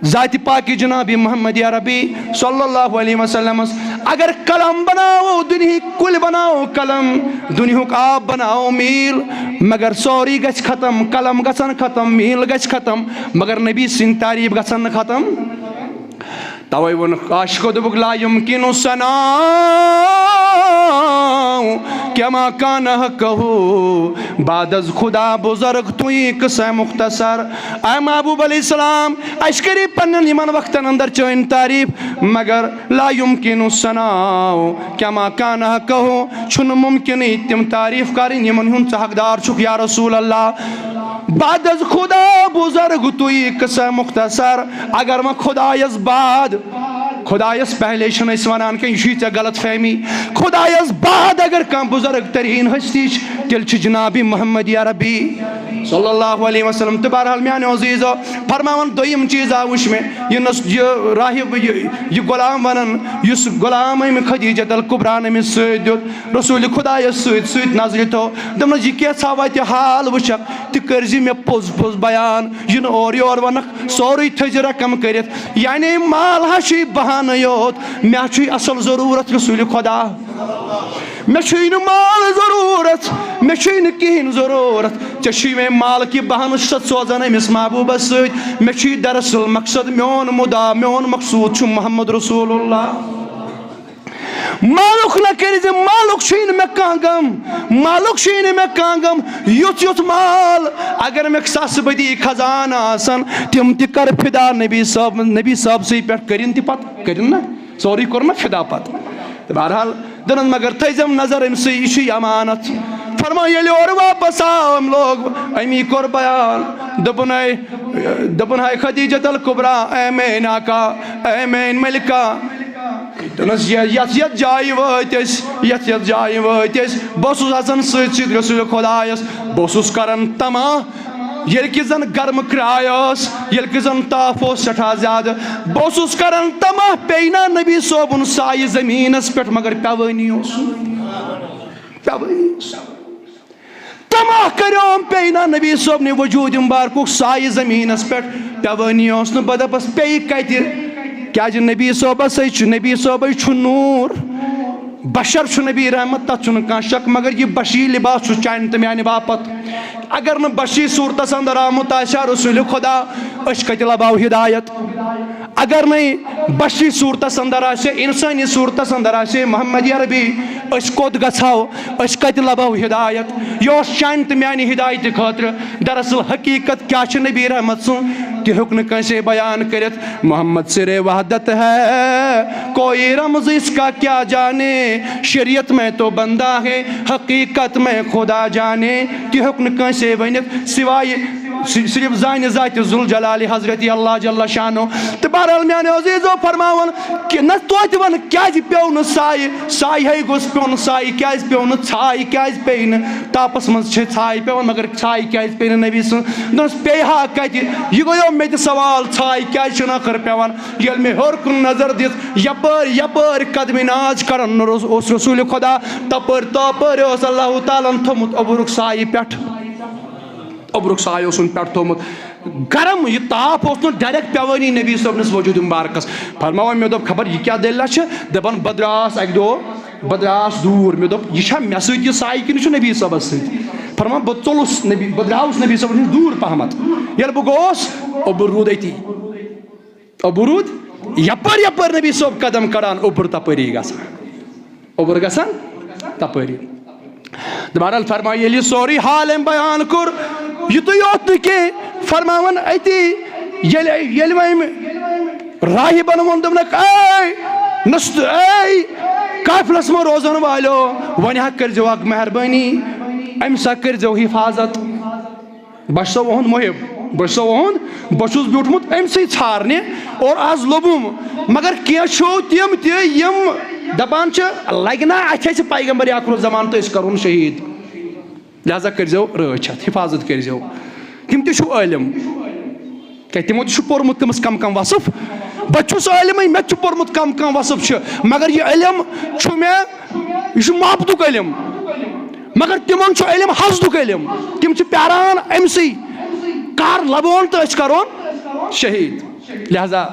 ذاتِ پاکِ جناب محمد عربی صلی اللہ علیہ وسلمس، اگر قلم بناوو، دُنیہٕکۍ کُلۍ بناوو قلم، دُنیہُک آب بناوو میٖل، مگر سورُے گژھِ ختم، قلم گژھن ختم، میٖل گژھِ ختم، مگر نبی سٕنٛدۍ تعریف گژھن نہٕ ختم۔ توے ووٚنُکھ عاشقو، دوٚپُکھ، "لا یمکن ثناء کما کان حقہ، بعد از خدا بزرگ توئی قصہ مختصر۔" اے محبوب علیہ السلام، اَسہِ کٔرِو پننٮ۪ن یِمن وقتن اندر چٲنۍ تعریف، مگر لا یمکن ثناء کما کان حقہ، چھُنہٕ ممکنٕے تِم تعریف کرٕنۍ یِمن ہُنٛد ژٕ حقدار چھُکھ یا رسول اللہ۔ بعد از خدا بزرگ توئی قصہ مختصر، اگر وۄنۍ خدایس بعد، خدایس پہلے چھِنہٕ أسۍ ونان کینٛہہ، یہِ چھُے ژےٚ غلط فہمی۔ خدایس بعد اگر کانٛہہ بزرگ تریٖن ہستی چھِ، تیٚلہِ چھِ جناب محمد عربی صلی اللہ علیہ وسلم۔ تہٕ بہرحال میانیو عزیزو، فرماوان دوٚیِم چیٖزا وٕچھ مےٚ، یہِ نس-، یہِ راہب، یہِ، یہِ غلام ونان، یُس غلام أمۍ خدیجت الکبریٰ ہن أمِس سۭتۍ دیُت، رسول خدایس سۭتۍ سۭتۍ نظرِ تھوٚو، دوٚپنس، "یہِ کیٛاہ ژھا وتہِ حال وٕچھکھ، تہِ کٔرزِ مےٚ پوٚز پوٚز بیان، یہِ نہٕ اورٕ یور ونکھ، سورُے تھٲیزِ رقم کٔرِتھ۔" یعنی مال ہا چھُے بہانہٕ یوت، مےٚ ہا چھُے اصل ضروٗرت رسول خدا، مےٚ چھُے نہٕ مال ضروٗرت، مےٚ چھُے نہٕ کِہیٖنۍ ضروٗرت، ژےٚ چھُے مےٚ مال کہِ بہانہٕ سۭتۍ سوزان أمِس محبوبس سۭتۍ، مےٚ چھُے دراصل مقصد، میون مدا، میون مقصود چھُ محمد رسول اللہ۔ مالُک نہ کٔرۍ زِ، مالُک چھُے نہٕ مےٚ کانٛہہ غم، مالُک چھُے نہٕ مےٚ کانٛہہ غم۔ یُتھ یُتھ مال، اگر مےٚ ساسہٕ بٔدی خزانہٕ آسن، تِم تہِ کر فدا نبی صٲب، نبی صٲب سٕے پٮ۪ٹھ۔ کٔرِن تہِ پتہٕ، کٔرِن نہ؟ سورُے کوٚر نہ فدا پتہٕ؟ تہٕ بہرحال دوٚپنس، مگر تھٲیزٮ۪م نظر أمۍ سٕے، یہِ چھُے امانت۔ فرماو، ییٚلہِ اورٕ واپس آو، أمۍ لوگ، أمی کوٚر بیان، دوٚپُن، اے، دوٚپُن، ہے خدیجت الکبریٰ، اے میٲنۍ آقا، اے میٲنۍ ملکہ، دوٚپنس، یہِ-، یتھ یتھ جایہِ وٲتۍ أسۍ، یتھ یتھ جایہِ وٲتۍ أسۍ، بہٕ اوسُس اژان سۭتۍ سۭتۍ رسول خدایس، بہٕ اوسُس کران طمع، ییٚلہِ کہِ زن گرمہٕ کرٛاے ٲس، ییٚلہِ کہِ زن تاپھ اوس سٮ۪ٹھاہ زیادٕ، بہٕ اوسُس کران طمع، پیٚیہِ نا نبی صٲبُن سایہِ زٔمیٖنس پٮ۪ٹھ، مگر پیوٲنی اوس نہٕ۔ پیوٲنی اوس نہٕ۔ طمع کریوم، پیٚیہِ نا نبی صٲبنہِ وجوٗد مبارکُک سایہِ زٔمیٖنس پٮ۪ٹھ، پیوٲنی اوس نہٕ۔ بہٕ دپس، پیٚیہِ کتہِ؟ کیازِ نبی صٲبس ہے چھُ، نبی صٲبے چھُ نوٗر۔ بشر چھُ نبی رحمت، تتھ چھُنہٕ کانٛہہ شک، مگر یہِ بشری لباس چھُ چانہِ تہٕ میانہِ باپتھ۔ اگر نہٕ بشری صورتس اندر آمُت آسہِ ہا رسول خدا، أسۍ کتہِ لباو ہدایت؟ اگر نہٕ بشری صورتس اندر آسہِ ہے، انسٲنی صورتس اندر آسہِ ہے محمد عربی، أسۍ کوٚت گژھو؟ أسۍ کتہِ لبو ہدایت؟ یہِ اوس چانہِ تہٕ میانہِ ہدایتہِ خٲطرٕ۔ دراصل حقیقت کیٛاہ چھِ نبی رحمت سٕنٛز، تہِ ہیوٚک نہٕ کٲنٛسے بیان کٔرِتھ۔ محمد سرِ وحدت ہے، کوئی رمز اس کا کیا جانے، شریعت میں تو بندہ ہے، حقیقت میں خدا جانے، تہِ ہیوٚک نہٕ کٲنٛسے ؤنِتھ سوائے ص-، صرف زانہِ ذاتِ ذوالجلال حضرت اللہ جل شانہ۔ تہٕ بہرحال میانیو عزیزو، فرماوان کہِ نہ توتہِ وَن، کیٛازِ پیوٚو نہٕ سایہِ؟ سایہِ ہے گوٚژھ پیوٚن، سایہِ کیٛازِ پیوٚو نہٕ؟ ژھایہِ کیٛازِ پیٚیہِ نہٕ؟ تاپس منٛز چھِ ژھایہِ پیوان، مگر ژھایہِ کیٛازِ پیٚیہِ نہٕ نبی سٕنٛز؟ دوٚپنس، پیٚیہِ ہا کتہِ؟ یہِ گوٚو مےٚ تہِ سوال، ژھایہِ کیٛازِ چھِنہٕ ٲخٕر پیوان؟ ییٚلہِ مےٚ ہیوٚر کُن نظر دِژ، یپٲرۍ یپٲرۍ قدمِ ناز کران اوس، اوس رسول خدا، تپٲرۍ تپٲرۍ اوس اللہ تعالیٰ ہن تھوٚمُت اوٚبرُک سایہِ پٮ۪ٹھ۔ اوٚبرُک سایہِ اوسُن پٮ۪ٹھ تھوٚمُت۔ گرم، یہِ تاپھ اوس نہٕ ڈائریکٹ پیوٲنی نبی صٲبنِس وجوٗد مُبارکس۔ فرماوان، مےٚ دوٚپ، خبر یہِ کیٛاہ دٔلیٖلہ چھِ؟ دَپان، بہٕ درٛاس اَکہِ دۄہ، بہٕ درٛاس دوٗر۔ مےٚ دوٚپ، یہِ چھا مےٚ سۭتۍ یہِ سایہِ کِنہٕ چھُ نبی صٲبس سۭتۍ؟ فرماوان، بہٕ ژوٚلُس نبی، بہٕ درٛاوُس نبی صٲبس نِش دوٗر پہمتھ۔ ییٚلہِ بہٕ گوس، اوٚبُر روٗد أتی۔ اوٚبُر روٗد یَپٲرۍ یَپٲرۍ نبی صٲب قدم کڑان، اوٚبُر تَپٲری گژھان۔ اوٚبُر گژھان تَپٲری۔ بہرحال فرماو، ییٚلہِ یہِ سورُے حال أمۍ بیان کوٚر، یِتُے یوت نہٕ کینٛہہ، فرماوان أتی، ییٚلہِ، ییٚلہِ وۄنۍ أمۍ راہبن ووٚن، دوٚپنکھ، اے نُست، اے قافلس منٛز روزن والیو، وۄنۍ ہا کٔرۍزیو اکھ مہربٲنی، أمِس سا کٔرۍزیو حفاظت۔ بہٕ چھُسو اُہُنٛد محب، بہٕ چھُسو اُہُنٛد، بہٕ چھُس بیوٗٹھمُت أمۍ سٕے ژھارنہِ اور از لوٚبُم۔ مگر کینٛہہ چھُو تِم تہِ یِم دپان چھِ، لگہِ نا اَتھِ اَسہِ پیغمبر ٲخر الزمان تہٕ أسۍ کرون شہیٖد۔ لہذا کٔرۍزیو رٲچھ اَتھ، حفاظت کٔرۍزیو۔ تِم تہِ چھُو عٲلِم، کیٛاہ تِمو تہِ چھُ پوٚرمُت کم از کم کانٛہہ وصف؟ بہٕ تہِ چھُس عٲلِمٕے، مےٚ تہِ چھُ پوٚرمُت کم کم وصف چھُ، مگر یہِ علم چھُ مےٚ، یہِ چھُ محبتُک علم۔ مگر تِمن چھُ علم حسدُک علم، تِم چھِ پیاران أمۍ سٕے، کر لبون تہٕ أسۍ کرون شہیٖد۔ لہذا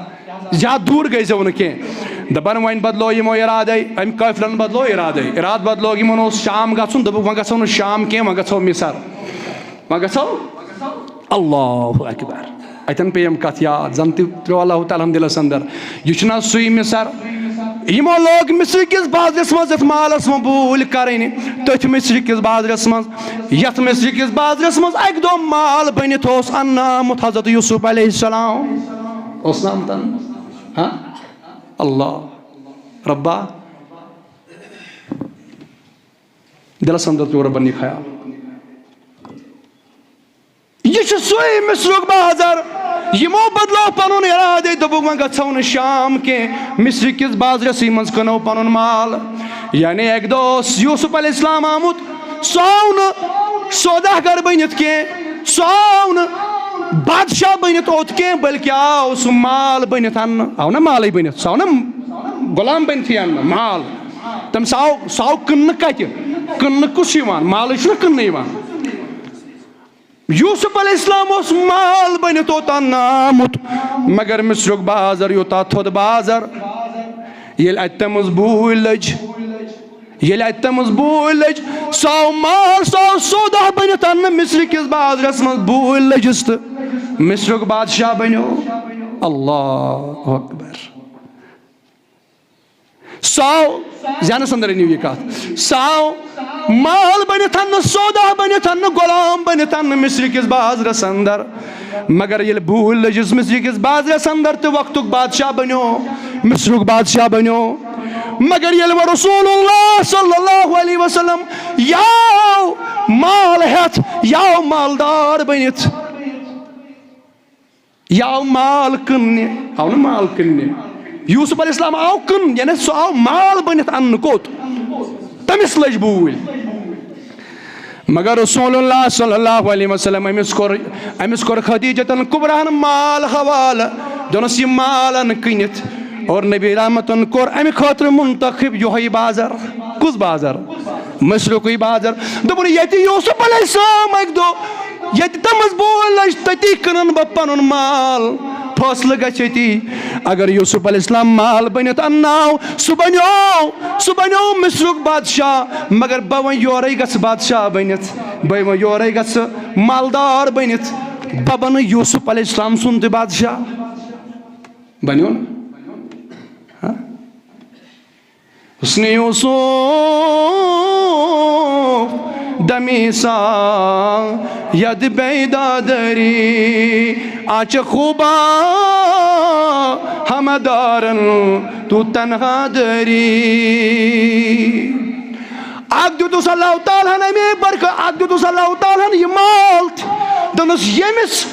زیادٕ دوٗر گٔژھۍزیو نہٕ کینٛہہ۔ دپان وۄنۍ بدلو یِمو ارادے، أمۍ قٲفلن بدلو ارادے، ارادٕ بدلو، یِمن اوس شام گژھُن، دوٚپُکھ وۄنۍ گژھو نہٕ شام کینٛہہ، وۄنۍ گژھو مصر، وۄنۍ گژھو۔ اللہ اکبر۔ اتٮ۪ن پیٚیَم کتھ یاد، زن تہِ ترٛوو اللہ تعالیٰ ہن دلس اندر۔ یہِ چھُنہ سُے مصر؟ یِمو لوگ مصر کِس بازرس منٛز یتھ مالس منٛز بوٗلۍ کرٕنۍ، تٔتھۍ مصر کِس بازرس منٛز، یتھ مصر کِس بازرس منٛز اکہِ دۄہ مال بٔنِتھ اوس اننہٕ آمُت حضرت یوسف علیہ السلام۔ اوس نہٕ آمُت اننہٕ؟ ہاں؟ اللہ ربا۔ دلس اندر ترٛوو ربن یہِ خیال۔ یہِ چھُ سُے مصرُک بازر۔ یِمو بدلو پنُن ارادے، دوٚپُکھ وۄنۍ گژھو نہٕ شام کینٛہہ، مصر کِس بازرسٕے منٛز کٕنو پنُن مال۔ یعنی اکہِ دۄہ اوس یوسف علیہ السلام آمُت، سُہ آو نہٕ سوداگر بٔنِتھ کینٛہہ، سُہ آو نہٕ بادشاہ بٔنِتھ اوٚت کینٛہہ، بلکہِ آو سُہ مال بٔنِتھ اننہٕ۔ آو نہ مالٕے بٔنِتھ، سُہ آو نہ غلام بٔنتھٕے اننہٕ، مال۔ تٔمِس آو، سُہ آو کٕننہٕ کتہِ؟ کٕننہٕ کُس چھُ یِوان؟ مالٕے چھُنہ کٕننہٕ یِوان۔ یوسف علیہ السلام اوس مال بٔنِتھ اوٚت اننہٕ آمُت، مگر مصرُک بازر یوٗتاہ تھوٚد بازر۔ ییٚلہِ اتہِ تٔمِس بوٗلۍ لٔج، ییٚلہِ اتہِ تٔمِس بوٗلۍ لٔج، سُہ آو مال، سُہ آو سودا بٔنِتھ اننہٕ مصر کِس بازرس منٛز، بوٗلۍ لٔجِس تہٕ مصرُک بادشاہ بنیو۔ اللہ اکبر۔ سُہ آو، ذہنس اندر أنِو یہِ کتھ، سُہ آو مال بٔنِتھ اننہٕ، سودا بٔنِتھ اننہٕ، غلام بٔنِتھ اننہٕ مصر کِس بازرس اندر۔ مگر ییٚلہِ بوٗلۍ لٔجِس مصر کِس بازرس اندر تہٕ وقتُک بادشاہ بنیو، مصرُک بادشاہ بنیو۔ مگر ییٚلہِ وۄنۍ رسول اللہ صلی اللہ علیہ وسلم یہِ آو مال ہٮ۪تھ، یہِ آو مالدار بٔنِتھ، یہِ آو مال کٕننہِ، آو نہٕ مال کٕننہِ۔ یوسف علیہ السلام آو کٕن، یعنی سُہ آو مال بٔنِتھ اننہٕ کوٚت؟ تٔمِس لٔج بوٗلۍ۔ مگر رسول اللہ صلی اللہ علیہ وسلم، أمِس کوٚر، أمِس کوٚر خدیجتن کبریٰ ہن مال حوالہٕ، دوٚپنس، یہِ مال ان کٕنِتھ۔ اور نبی رحمتن کوٚر امہِ خٲطرٕ منتخب یِہوٚے بازر۔ کُس بازر؟ مصرُکُے بازر۔ دوٚپُن، ییٚتہِ یوسف علیہ السلام اکہِ دۄہ ییٚتہِ تٔمِس بوٗلۍ لٔج، تٔتی کٕنن بہٕ پنُن مال۔ فٲصلہٕ گژھِ أتی۔ اگر یوسف علیہ السلام مال بٔنِتھ انناو، سُہ بنیو، سُہ بنیو مصرُک بادشاہ۔ مگر بہٕ وۄنۍ یورے گژھٕ بادشاہ بٔنِتھ، بہٕ وۄنۍ یورے گژھٕ مالدار بٔنِتھ۔ بہٕ بنہٕ یوسف علیہ السلام سُنٛد تہِ بادشاہ۔ بنیو نا؟ ہاں؟ حسن یوسف دمی سا ید بیدادری، آچ خوبا ہمدارن تو تنہا دری۔ اکھ دیُتُس اللہ تعالیٰ ہن امی برکہ، اکھ دیُتُس اللہ تعالیٰ ہن یہِ مال تہِ۔ دوٚپنس، ییٚمِس،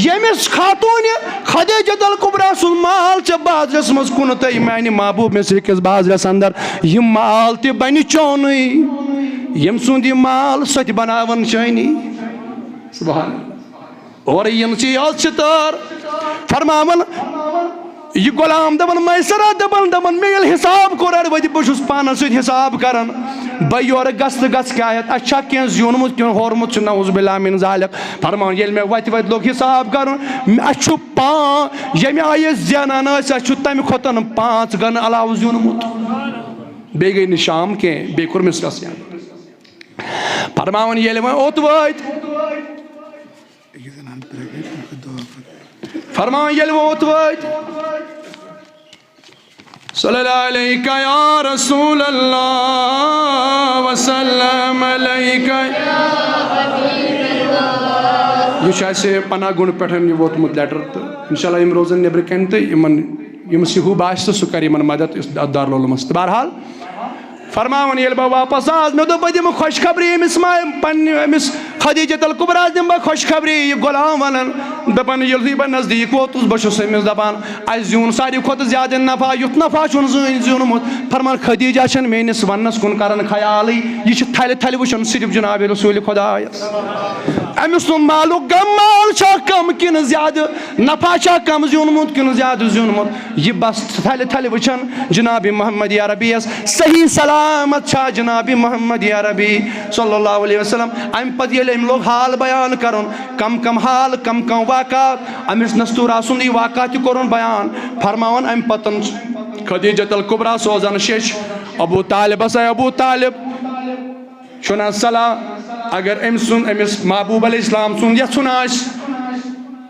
ییٚمِس خاتوٗنہِ خدیجہ الکبریٰ سُنٛد مال ژےٚ بازرس منٛز کُنہٕ تہٕ میانہِ محبوب مصر کِس بازرس اندر، یہِ مال تہِ بنہِ چونُے۔ ییٚمۍ سُنٛد یہِ مال، سۄ تہِ بناون چٲنی۔ سبحان اللہ۔ اورٕ یِنسٕے یوت چھِ تٲر فرماوان، یہِ غلام دپان، میسرہ دپان، دپان، مےٚ ییٚلہِ حساب کوٚر اَڑٕ ؤتھِ، بہٕ چھُس پانس سۭتۍ حساب کران۔ بہٕ یورٕ گژھٕ تہٕ گژھٕ کیٛاہ ہٮ۪تھ؟ اَسہِ چھا کینٛہہ زیوٗنمُت، کینٛہہ ہورمُت چھُ؟ نعوذ باللہ من ذالک۔ فرمان، ییٚلہِ مےٚ وتہِ وتہِ لوٚگ حساب کرُن، مےٚ، اَسہِ چھُ پان، ییٚمہِ آیہِ أسۍ زینان ٲسۍ، اَسہِ چھُ تمہِ کھۄتہٕ پانٛژھ گنہٕ علاوٕ زیوٗنمُت۔ بیٚیہِ گٔے نہٕ شام کینٛہہ، بیٚیہِ کوٚر مِسرس یَلہٕ۔ فرماوان، ییٚلہِ وۄنۍ اوٚت وٲتۍ، فرمان، ییٚلہِ وۄنۍ اوٚت وٲتۍ، صلی اللہ علیک یا رسول اللہ، وسلم علیک۔ یہِ چھُ اَسہِ پناہ گُنڈ پٮ۪ٹھ یہِ ووتمُت لیٹر، تہٕ انشاءاللہ یِم روزن نیٚبرٕ کَنہِ، تہٕ یِمن، ییٚمِس یہِ ہیوٗ باسہِ، تہٕ سُہ کَرِ یِمن مدد یُس دارالعلومس۔ تہٕ بہرحال، فرماوان، ییٚلہِ بہٕ واپس آس، مےٚ دوٚپ، بہٕ دِمہٕ خۄشخبری أمِس ما، پننہِ أمِس خدیجہ الکبریٰ دِمہٕ بہٕ خۄشخبری۔ یہِ غلام ونان، دپان، ییٚلہِ بہٕ نزدیٖک ووتُس، بہٕ چھُس أمِس دپان، اَسہِ زیوٗن ساروی کھۄتہٕ زیادٕ نفع، یُتھ نفع چھُنہٕ زٕہٕنۍ زیوٗنمُت۔ فرمان، خدیجہ چھَنہٕ میٲنِس وننس کُن کران خیالٕے، یہِ چھِ تھلہِ تھلہِ وٕچھان صرف جناب رسول خدایس۔ أمِس سُنٛد مالُک غم، مال چھا کم کِنہٕ زیادٕ، نفع چھا کم زیوٗنمُت کِنہٕ زیادٕ زیوٗنمُت، یہِ بس تھلہِ تھلہِ وٕچھان جناب محمد عربی یس صحیح سلامت چھا جناب محمد عربی صلی اللہ علیہ وسلم۔ امہِ پتہٕ ییٚلہِ أمۍ لوگ حال بیان کرُن، کم کم حال، کم کم واقعات، أمِس نستورا سُنٛد یہِ واقعہ تہِ کوٚرُن بیان۔ فرماوان امہِ پتہٕ خدیجہ الکبریٰ سوزان شیٚچھ ابو طالبس، اے ابو طالب، چھُنہ صلاح، اگر أمۍ سُنٛد، أمِس محبوب علیہ السلام سُنٛد یژھُن آسہِ،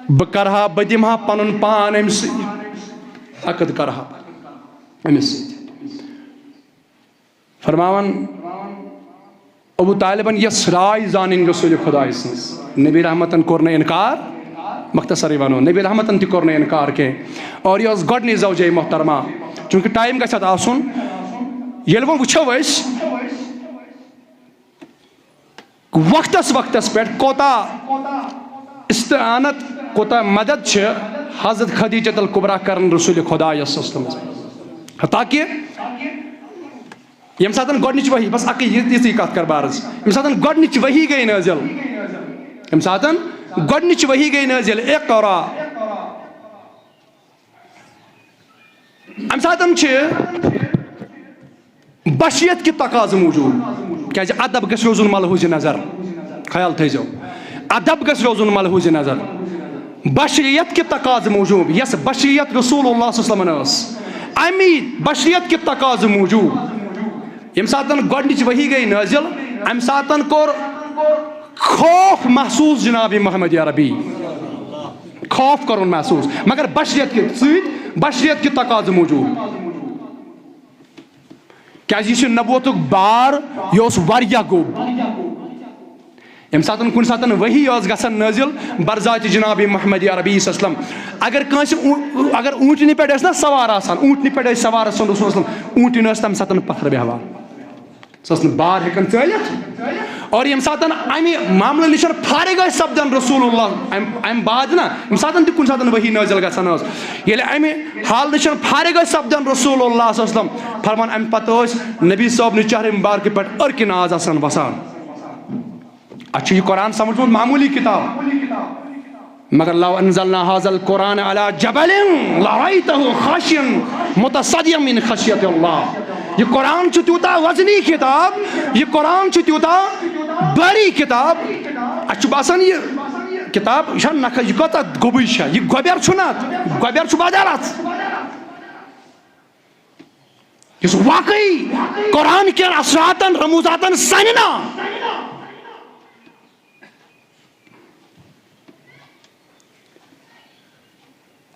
بہٕ کرٕ ہا، بہٕ دِمہٕ ہا پنُن پان أمۍ سۭتۍ، عقد کرٕ ہا أمِس سۭتۍ۔ فرماوان، ابو طالبن یۄس راے زانٕنۍ رسول خداے سٕنٛز، نبی رحمتن کوٚر نہٕ انکار، مختصرٕے ونو، نبی رحمتن تہِ کوٚر نہٕ انکار کینٛہہ۔ اور یہِ ٲس گۄڈٕنِچ زوجے محترمہ، چونکہ ٹائم گژھِ اتھ آسُن۔ ییٚلہِ وۄنۍ وٕچھو أسۍ، وقتس وقتس پٮ۪ٹھ کوتاہ استعانت، کوتاہ مدد چھِ حضرت خدیجہ الکبریٰ کران رسول خدایس صلی اللہ علیہ وسلم۔ حتیٰ کہ ییٚمہِ ساتن گۄڈٕنِچ وحی، بس اکٕے یہِ، یِژٕے کتھ کرٕ بہٕ عرض، ییٚمہِ ساتن گۄڈٕنِچ وحی گٔے نٲزِل، ییٚمہِ ساتن گۄڈٕنِچ وحی گٔے نٲزِل، اقرا، امہِ ساتن چھِ بشریت کہِ تقاضہٕ موٗجوٗب، کیازِ ادب گژھِ روزُن ملحوظ نظر، خیال تھٲیزیو، ادب گژھِ روزُن ملحوظ نظر۔ بشریت کہِ تقاضہٕ موٗجوٗب، یۄس بشریت رسول اللہ صلی اللہ علیہ وسلمن ٲس، امی بشریت کہِ تقاضہٕ موٗجوٗب ییٚمہِ ساتن گۄڈٕنِچ وحی گٔے نٲزِل، امہِ ساتن کوٚر خوف محسوٗس جناب محمد عربی، خوف کوٚرُن محسوٗس، مگر بشریت کہِ سۭتۍ، بشریت کہِ تقاضہٕ موٗجوٗب۔ کیازِ یُس یہِ نبوتُک بار، یہِ اوس واریاہ گوٚب۔ ییٚمہِ ساتہٕ کُنہِ ساتہٕ وحی ٲس گژھان نٲزِل برذاتِ جناب محمد عربی صلی اللہ علیہ وسلم، اگر کٲنٛسہِ اوں-، اگر اوٗنٹنہِ پٮ۪ٹھ ٲسۍ نہ سوار آسان، اوٗنٹنہِ پٮ۪ٹھ ٲسۍ سوار رسول اللہ صلی اللہ علیہ وسلم، اوٗنٹِنۍ ٲس تَمہِ ساتہٕ پتھر بیٚہوان۔ سۄ ٲس نہٕ بار ہٮ۪کان ژٲلِتھ۔ اور ییٚمہِ ساتہٕ اَمہِ معاملہٕ نِش فارغ ٲسۍ سپدان رسول اللہ، اَمہِ، اَمہِ بعد نہ، ییٚمہِ ساتہٕ تہِ کُنہِ ساتہٕ وحی نٲزِل گژھان ٲس، ییٚلہِ اَمہِ حال نِش فارغ ٲسۍ سپدان رسول اللہ صلی اللہ علیہ وسلم، فرمان اَمہِ پتہٕ ٲسۍ نبی صٲب نہِ چہرِ مبارکہِ پٮ۪ٹھ عرقِ ناز آسان وسان۔ اَسہِ چھُ یہِ قرآن سمجھمُت معموٗلی کِتاب، مگر لو انزلنا هذا القرآن على جبل لرأيته خاشعا متصدعا من خشية الله۔ یہِ قرآن چھُ تیوٗتاہ وزنی کِتاب، یہِ قرآن چھُ تیوٗتاہ بھاری کِتاب، اَسہِ چھُ باسان یہِ کِتاب، یہِ چھا نکھٕ، یہِ کۭژاہ گوٚبٕج چھےٚ، یہِ گۄبٮ۪ر چھُنہٕ اَتھ، گۄبٮ۪ر چھُ بدل اَتھ۔ یُس واقعی قرآن کٮ۪ن اثراتن، رموزاتن سنہِ نا۔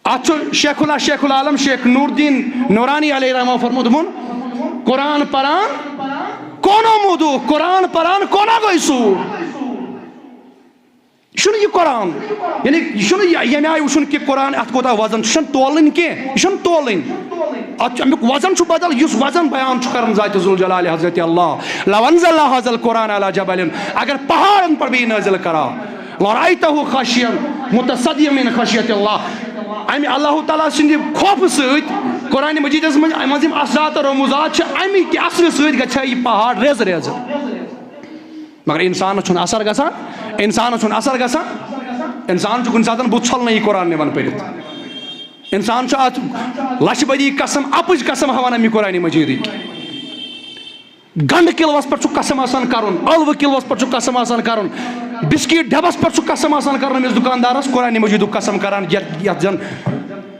اتھ چھُ شیخ اللہ، شیخ العالم، شیخ نور الدین نورانی علیہ رحمہ فرموتمُت، قرآن پران کونو مودو، قرآن پران کونو گوٚو سوٗر۔ یہِ چھُنہٕ یہِ قرآن، یعنی یہِ چھُنہٕ یہِ، ییٚمہِ آیہِ وٕچھُن کہِ قرآن اَتھ کوٗتاہ وزن چھُ، یہِ چھُنہٕ تولٕنۍ کینٛہہ، یہِ چھُنہٕ تولٕنۍ۔ اَتھ چھُ، اَمیُک وزن چھُ بدل، یُس وزن بیان چھُ کران ذاتِ ذوالجلال حضرت اللہ۔ لو انزلنا هذا القرآن على جبل، اگر پہاڑن پر بھی نازل کرا، لرأيته خاشعا متصدعا من خشية الله۔ اَمہِ اللہ تعالیٰ سٕنٛدِ خوفہٕ سۭتۍ، قرآن مجیدس منٛز، منٛز یِم اثرات و رموزات چھِ، اَمہِ کہِ اثرٕ سۭتۍ گژھِ ہا یہِ پہاڑ ریزٕ ریزٕ۔ مگر انسانس چھُنہٕ اثر گژھان، انسانس چھُنہٕ اثر گژھان، انسان چھُ کُنہِ ساتہٕ بُتھ ژھۄلنٕے یہِ قرآن نِوان پٔرِتھ۔ انسان چھُ اتھ لچھ بدی قسم، اپٕز قسم ہاوان امہِ قرآن مجیدٕکۍ۔ گنڈٕ کِلوس پٮ۪ٹھ چھُ قسم آسان کرُن، ٲلوٕ کِلوس پٮ۪ٹھ چھُ قسم آسان کرُن، بسکیٹ ڈبس پٮ۪ٹھ چھُ قسم آسان کرُن أمِس دُکاندارس قرآن مجیدُک قسم کران، یتھ، یتھ زن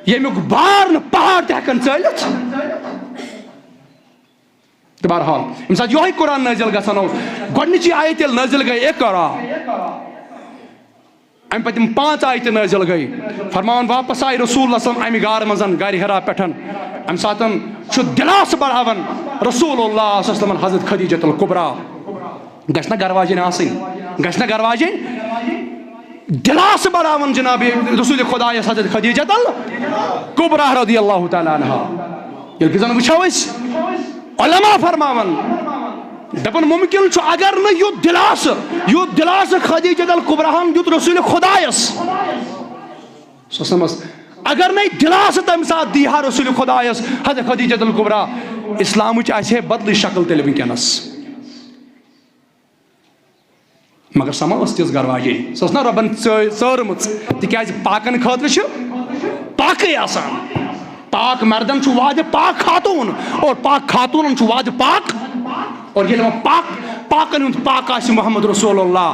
ییٚمیُک بار نہٕ پہاڑ تہِ ہٮ۪کن ژٲلِتھ۔ تہٕ بہرحال، ییٚمہِ ساتہٕ یِہوٚے قرآن نٲزِل گژھان اوس، گۄڈٕنِچی آیت ییٚلہِ نٲزِل گٔے، اقرا، اَمہِ پتہٕ یِم پانٛژھ آیتہٕ نٲزِل گٔے، فرماوان واپس آیہِ رسول اللہ صلی اللہ علیہ وسلم اَمہِ غارٕ منٛز، غارِ حرا پٮ۪ٹھ۔ اَمہِ ساتہٕ چھُ دِلاسہٕ بڑاوان رسول اللہ صلی اللہ علیہ وسلم حضرت خدیجۃ الکبریٰ۔ گژھِ نا گرٕ واجیٚنۍ آسٕنۍ؟ گژھِ نا گرٕ واجیٚنۍ؟ دِلاسہٕ بڑاوان جناب رسول خدایس حضرت خدیجۃ الکبریٰ رضی اللہ تعالیٰ عنہا۔ ییٚلہِ کہِ زن وٕچھو أسۍ، علماء فرماوان، دپان ممکن چھُ اگر نہٕ یُتھ دِلاسہٕ، یُتھ دِلاسہٕ خدیجۃ الکبریٰ ہن دیُت رسول خدایس صلی اللہ علیہ وسلمس، اگر نَے دِلاسہٕ تمہِ ساتہٕ دی ہا رسول خدایس حضرت خدیجۃ الکبریٰ، اسلامٕچ آسہِ ہے بدلٕے شکل تیٚلہِ وٕنکیٚنس۔ مگر سۄ ما ٲس تِژھ گرٕ واجیٚنۍ؟ سۄ ٲس نا رۄبن ژٲ-، ژٲرمٕژ؟ تِکیازِ پاکن خٲطرٕ چھِ پاکٕے آسان۔ پاک مردن چھُ وعدٕ پاک خاتوٗن، اور پاک خاتوٗنن چھُ وعدٕ پاک۔ اور ییٚلہِ وۄنۍ پاک، پاکن ہُنٛد پاک آسہِ محمد رسول اللہ،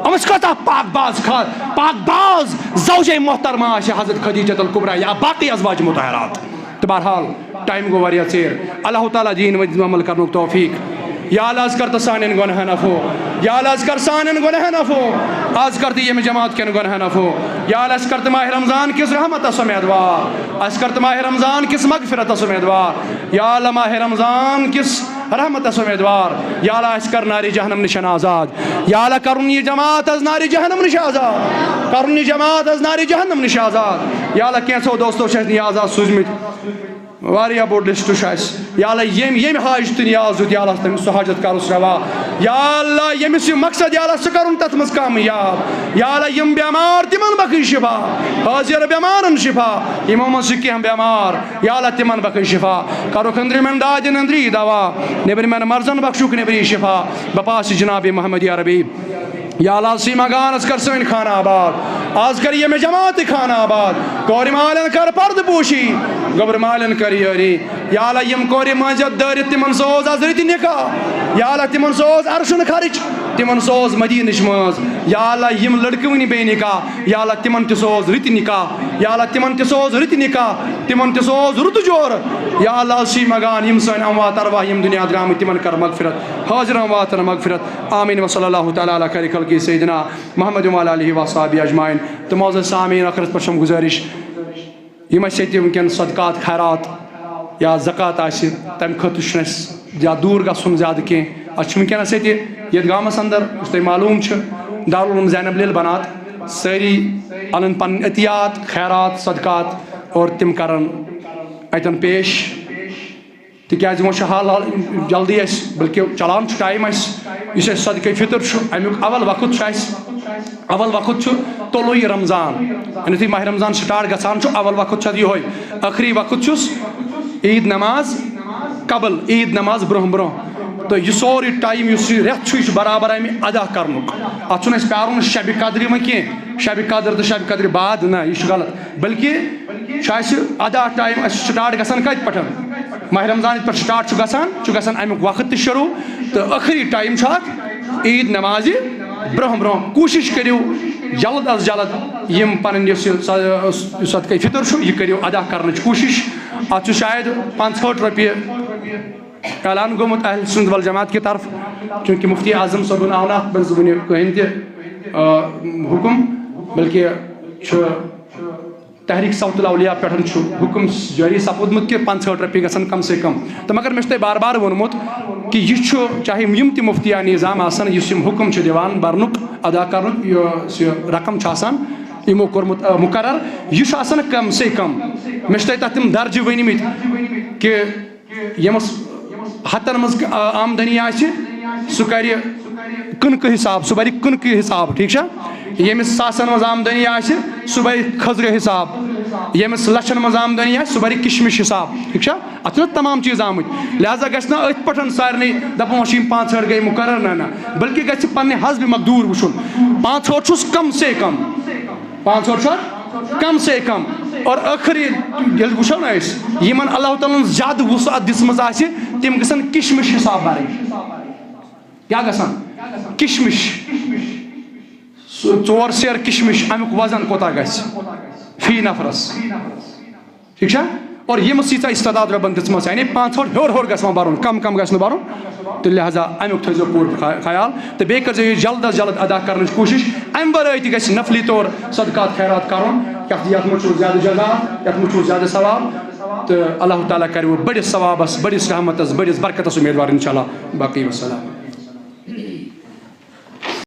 أمِس کۭژاہ پاک باز خا-، پاک باز زوجے محترمہ آسہِ حضرت خدیجۃ الکبریٰ یا باقٕے ازواج مطہرات۔ تہٕ بہرحال، ٹائم گوٚو واریاہ ژیر۔ اللہ تعالیٰ دِیِن وۄنۍ عمل کرنُک توفیق۔ یا اللہ، از کر تو سانٮ۪ن گۄنہن عفو۔ یا اللہ، از کر سانٮ۪ن گۄنہن عفو۔ از کر تہٕ ییٚمہِ جماعت کٮ۪ن گۄنہن عفو۔ یا اللہ، از کر تہٕ ماہِ رمضان کِس رحمتس امیدوار۔ از کر تہٕ ماہِ رمضان کِس مغفرتس امیدوار۔ یا اللہ، ماہِ رمضان کِس رحمتس امیدوار۔ یا اللہ، اَسہِ کر نارِ جہنم نِشن آزاد۔ یا اللہ، کرُن یہِ جماعت از نارِ جہنم نِش آزاد۔ کرُن یہِ جماعت از نارِ جہنم نِش آزاد۔ یا اللہ، کینٛژھو دوستو چھِ اَسہِ نیاز آز سوٗزمٕتۍ۔ واریاہ بوٚڑ لسٹ چھُ اَسہِ۔ یا اللہ، ییٚمۍ، ییٚمۍ حاجت تہٕ نیاز دیُت، یا اللہ، تٔمِس سُہ حاجت کَرُس روا۔ یا اللہ، ییٚمِس یہِ مقصد، یا اللہ، سُہ کَرُن تَتھ منٛز کامیاب۔ یا اللہ، یِم بٮ۪مار، تِمَن بخش شفا۔ حٲضِر بٮ۪مارَن شفا۔ یِمو منٛز چھِ کینٛہہ بٮ۪مار، یا اللہ، تِمَن بخش شفا۔ کَرُکھ أنٛدرِمٮ۪ن دادٮ۪ن أنٛدری دوا، نیٚبرِمٮ۪ن مرضن بخشُکھ نیٚبری شفا۔ بپاس جناب محمد یا ربی۔ یا اللہ، سی مگان از کر سٲنۍ خانہ آباد، از کر ییٚمہِ جماعتٕکۍ خانہ آباد، کورِ مالٮ۪ن کر پردٕ پوشی، گوٚبرٕ مالٮ۪ن کر یٲری۔ یا اللہ، یِم کورِ مٲنٛزِ دٲرِتھ، تِمن سوز از رٕتہِ نکاح۔ یا اللہ، تِمن سوز عرشن خرٕچ، تِمن سوز مدینٕچ مٲنٛز۔ یا اللہ، یِم لڑکہٕ وٕنہِ بے نکاح، یا اللہ، تِمن تہِ سوز رٕتہِ نکاح۔ یا اللہ، تِمن تہِ سوز رٕتہِ نکاح، تِمن تہِ سوز رُتہٕ جورٕ۔ یا اللہ، از سی مگان یِم سٲنۍ اموات ارواح یِم دُنیا درٛامٕتۍ، تِمن کر مغفرت، حٲضِر امواتن مغفرت۔ آمین۔ وصلی اللہ تعالیٰ علی خیر خلقہ سیدنا محمد وعلی آلہ وصحبہ اجمعین۔ تہٕ معزز سامعین، ٲخرس پٮ۪ٹھ چھم گزٲرش، یِم اَسہِ ییٚتہِ وٕنکیٚن صدقات خیرات یا زکوٰۃ آسہِ، تَمہِ خٲطرٕ چھُنہٕ اَسہِ یا دوٗر گژھُن زیادٕ کینٛہہ۔ اَسہِ چھُ وٕنکیٚنَس ییٚتہِ، یَتھ گامَس اندر، یُس تۄہہِ معلوٗم چھُ، دارالعلوم زینب لیل بنات، سٲری اَنَن پَنٕنۍ عطیات، خیرات، صدقات اور تِم کَرَن اَتٮ۪ن پیش۔ تِکیٛازِ وۄنۍ چھُ حال حال جلدی اَسہِ، بلکہِ چلان چھُ ٹایم اَسہِ، یُس اَسہِ صدقے فطر چھُ، اَمیُک اول وقت چھُ اَسہِ، اول وقت چھُ طلوع رمضان۔ یعنی یُتھُے ماہِ رمضان سٹارٹ گژھان چھُ، اول وقت چھُ اَتھ یِہوٚے، ٲخری وقت چھُس عیٖد نماز قبل، عیٖد نماز برٛونٛہہ برٛونٛہہ۔ تہٕ یہِ سورُے ٹایم یُس یہِ رٮ۪تھ چھُ، یہِ چھُ برابر اَمہِ ادا کرنُک۔ اَتھ چھُنہٕ اَسہِ پیارُن شبِ قدرِ وۄنۍ کینٛہہ، شبِ قدر تہٕ شبِ قدرِ بعد، نہ، یہِ چھُ غلط۔ بلکہِ چھُ اَسہِ ادا ٹایم، اَسہِ چھُ سٹارٹ گژھان کَتہِ پٮ۪ٹھ؟ ماہِ رمضان ییٚتہِ پٮ۪ٹھ سٹارٹ چھُ گژھان، چھُ گژھان اَمیُک وقت تہِ شروٗع تہٕ ٲخری ٹایم چھُ اَتھ عیٖد نمازِ برٛونٛہہ برٛونٛہہ۔ کوٗشِش کٔرِو جلد از جلد یِم پَنٕنۍ یُس یہِ ص-، یُس صدقے فطر چھُ، یہِ کٔرِو ادا کرنٕچ کوٗشِش۔ اَتھ چھُ شاید پانٛژہٲٹھ رۄپیہِ اعلان گوٚمُت اہل سنت والجماعت کہِ طرف، چونکہ مفتی اعظم صٲبُن آو نہٕ اَتھ منٛز وُنہِ کٕہٕنۍ تہِ، آ، حُکُم، بلکہِ چھُ تحریک صوت الاولیاء پٮ۪ٹھ چھُ حُکُم جٲری سپُدمُت کہِ پانٛژہٲٹھ رۄپیہِ گژھن کم سے کم۔ تہٕ مگر مےٚ چھُ تۄہہِ بار بار ووٚنمُت کہِ یہِ چھُ، چاہے یِم تہِ مفتیانہِ نظام آسن، یُس یِم حُکُم چھِ دِوان برنُک، ادا کرنُک، یُس یہِ رقم چھُ آسان یِمو کوٚرمُت، آ، مقرر، یہِ چھُ آسان کم سے کم۔ مےٚ چھِ تۄہہِ تَتھ تِم درجہِ ؤنۍمٕتۍ کہِ ییٚمِس ہَتَن منٛز، آ، آمدنی آسہِ، سُہ کَرِ کٕنکہٕ حساب، سُہ بَرِ کٕنکہٕ حساب، ٹھیٖک چھا؟ ییٚمِس ساسَن منٛز آمدنی آسہِ، سُہ بَرِ کھٔزرٕ حساب۔ ییٚمِس لَچھَن منٛز آمدنی آسہِ، سُہ بَرِ کِشمِش حساب، ٹھیٖک چھا؟ اَتھ چھِنہٕ تمام چیٖز آمٕتۍ، لہذا گژھِ نہٕ أتھۍ پٮ۪ٹھ سارنٕے دَپُن، وۄنۍ چھِ یِم پانٛژھ ہٲٹھ گٔے مُقرر، نہ، نہ، بلکہِ گژھِ پنٛنہِ حسبِ مقدوٗر وٕچھُن۔ پانٛژھ ہٲٹھ چھُس کم سے کم، پانٛژھ ہٲٹھ چھُ کم سے کم۔ اور ٲخٕر ییٚلہِ وٕچھو نہ أسۍ، یِمن اللہ تعالیٰ ہن زیادٕ وسعت دِژمٕژ آسہِ، تِم گژھن کشمش حساب برٕنۍ۔ کیٛاہ گژھن؟ کشمش۔ سُہ ژور سیر کشمش، امیُک وزن کوتاہ گژھِ فی نفرس؟ ٹھیک چھا؟ اور ییٚمِس ییٖژاہ استعداد رۄبن دِژمٕژ، یعنی پانٛژھ ہَتھ ہیوٚر ہیوٚر گژھِ وۄنۍ بَرُن، کم کم گژھِ نہٕ بَرُن۔ تہٕ لہذا امیُک تھٲیزیو پوٗرٕ خا-، خیال، تہٕ بیٚیہِ کٔرزیو یہِ جلد از جلد ادا کرنٕچ کوٗشش۔ امہِ ورٲے تہِ گژھِ نفلی طور صدقات خیرات کرُن، یتھ، یتھ منٛز چھُ زیادٕ جزا، یتھ منٛز چھُ زیادٕ ثواب، تہٕ اللہ تعالیٰ کرِ وۄنۍ بٔڑِس ثوابس، بٔڑِس رحمتس، بٔڑِس برکتس امیدوار انشاءاللہ۔ باقی وسلام۔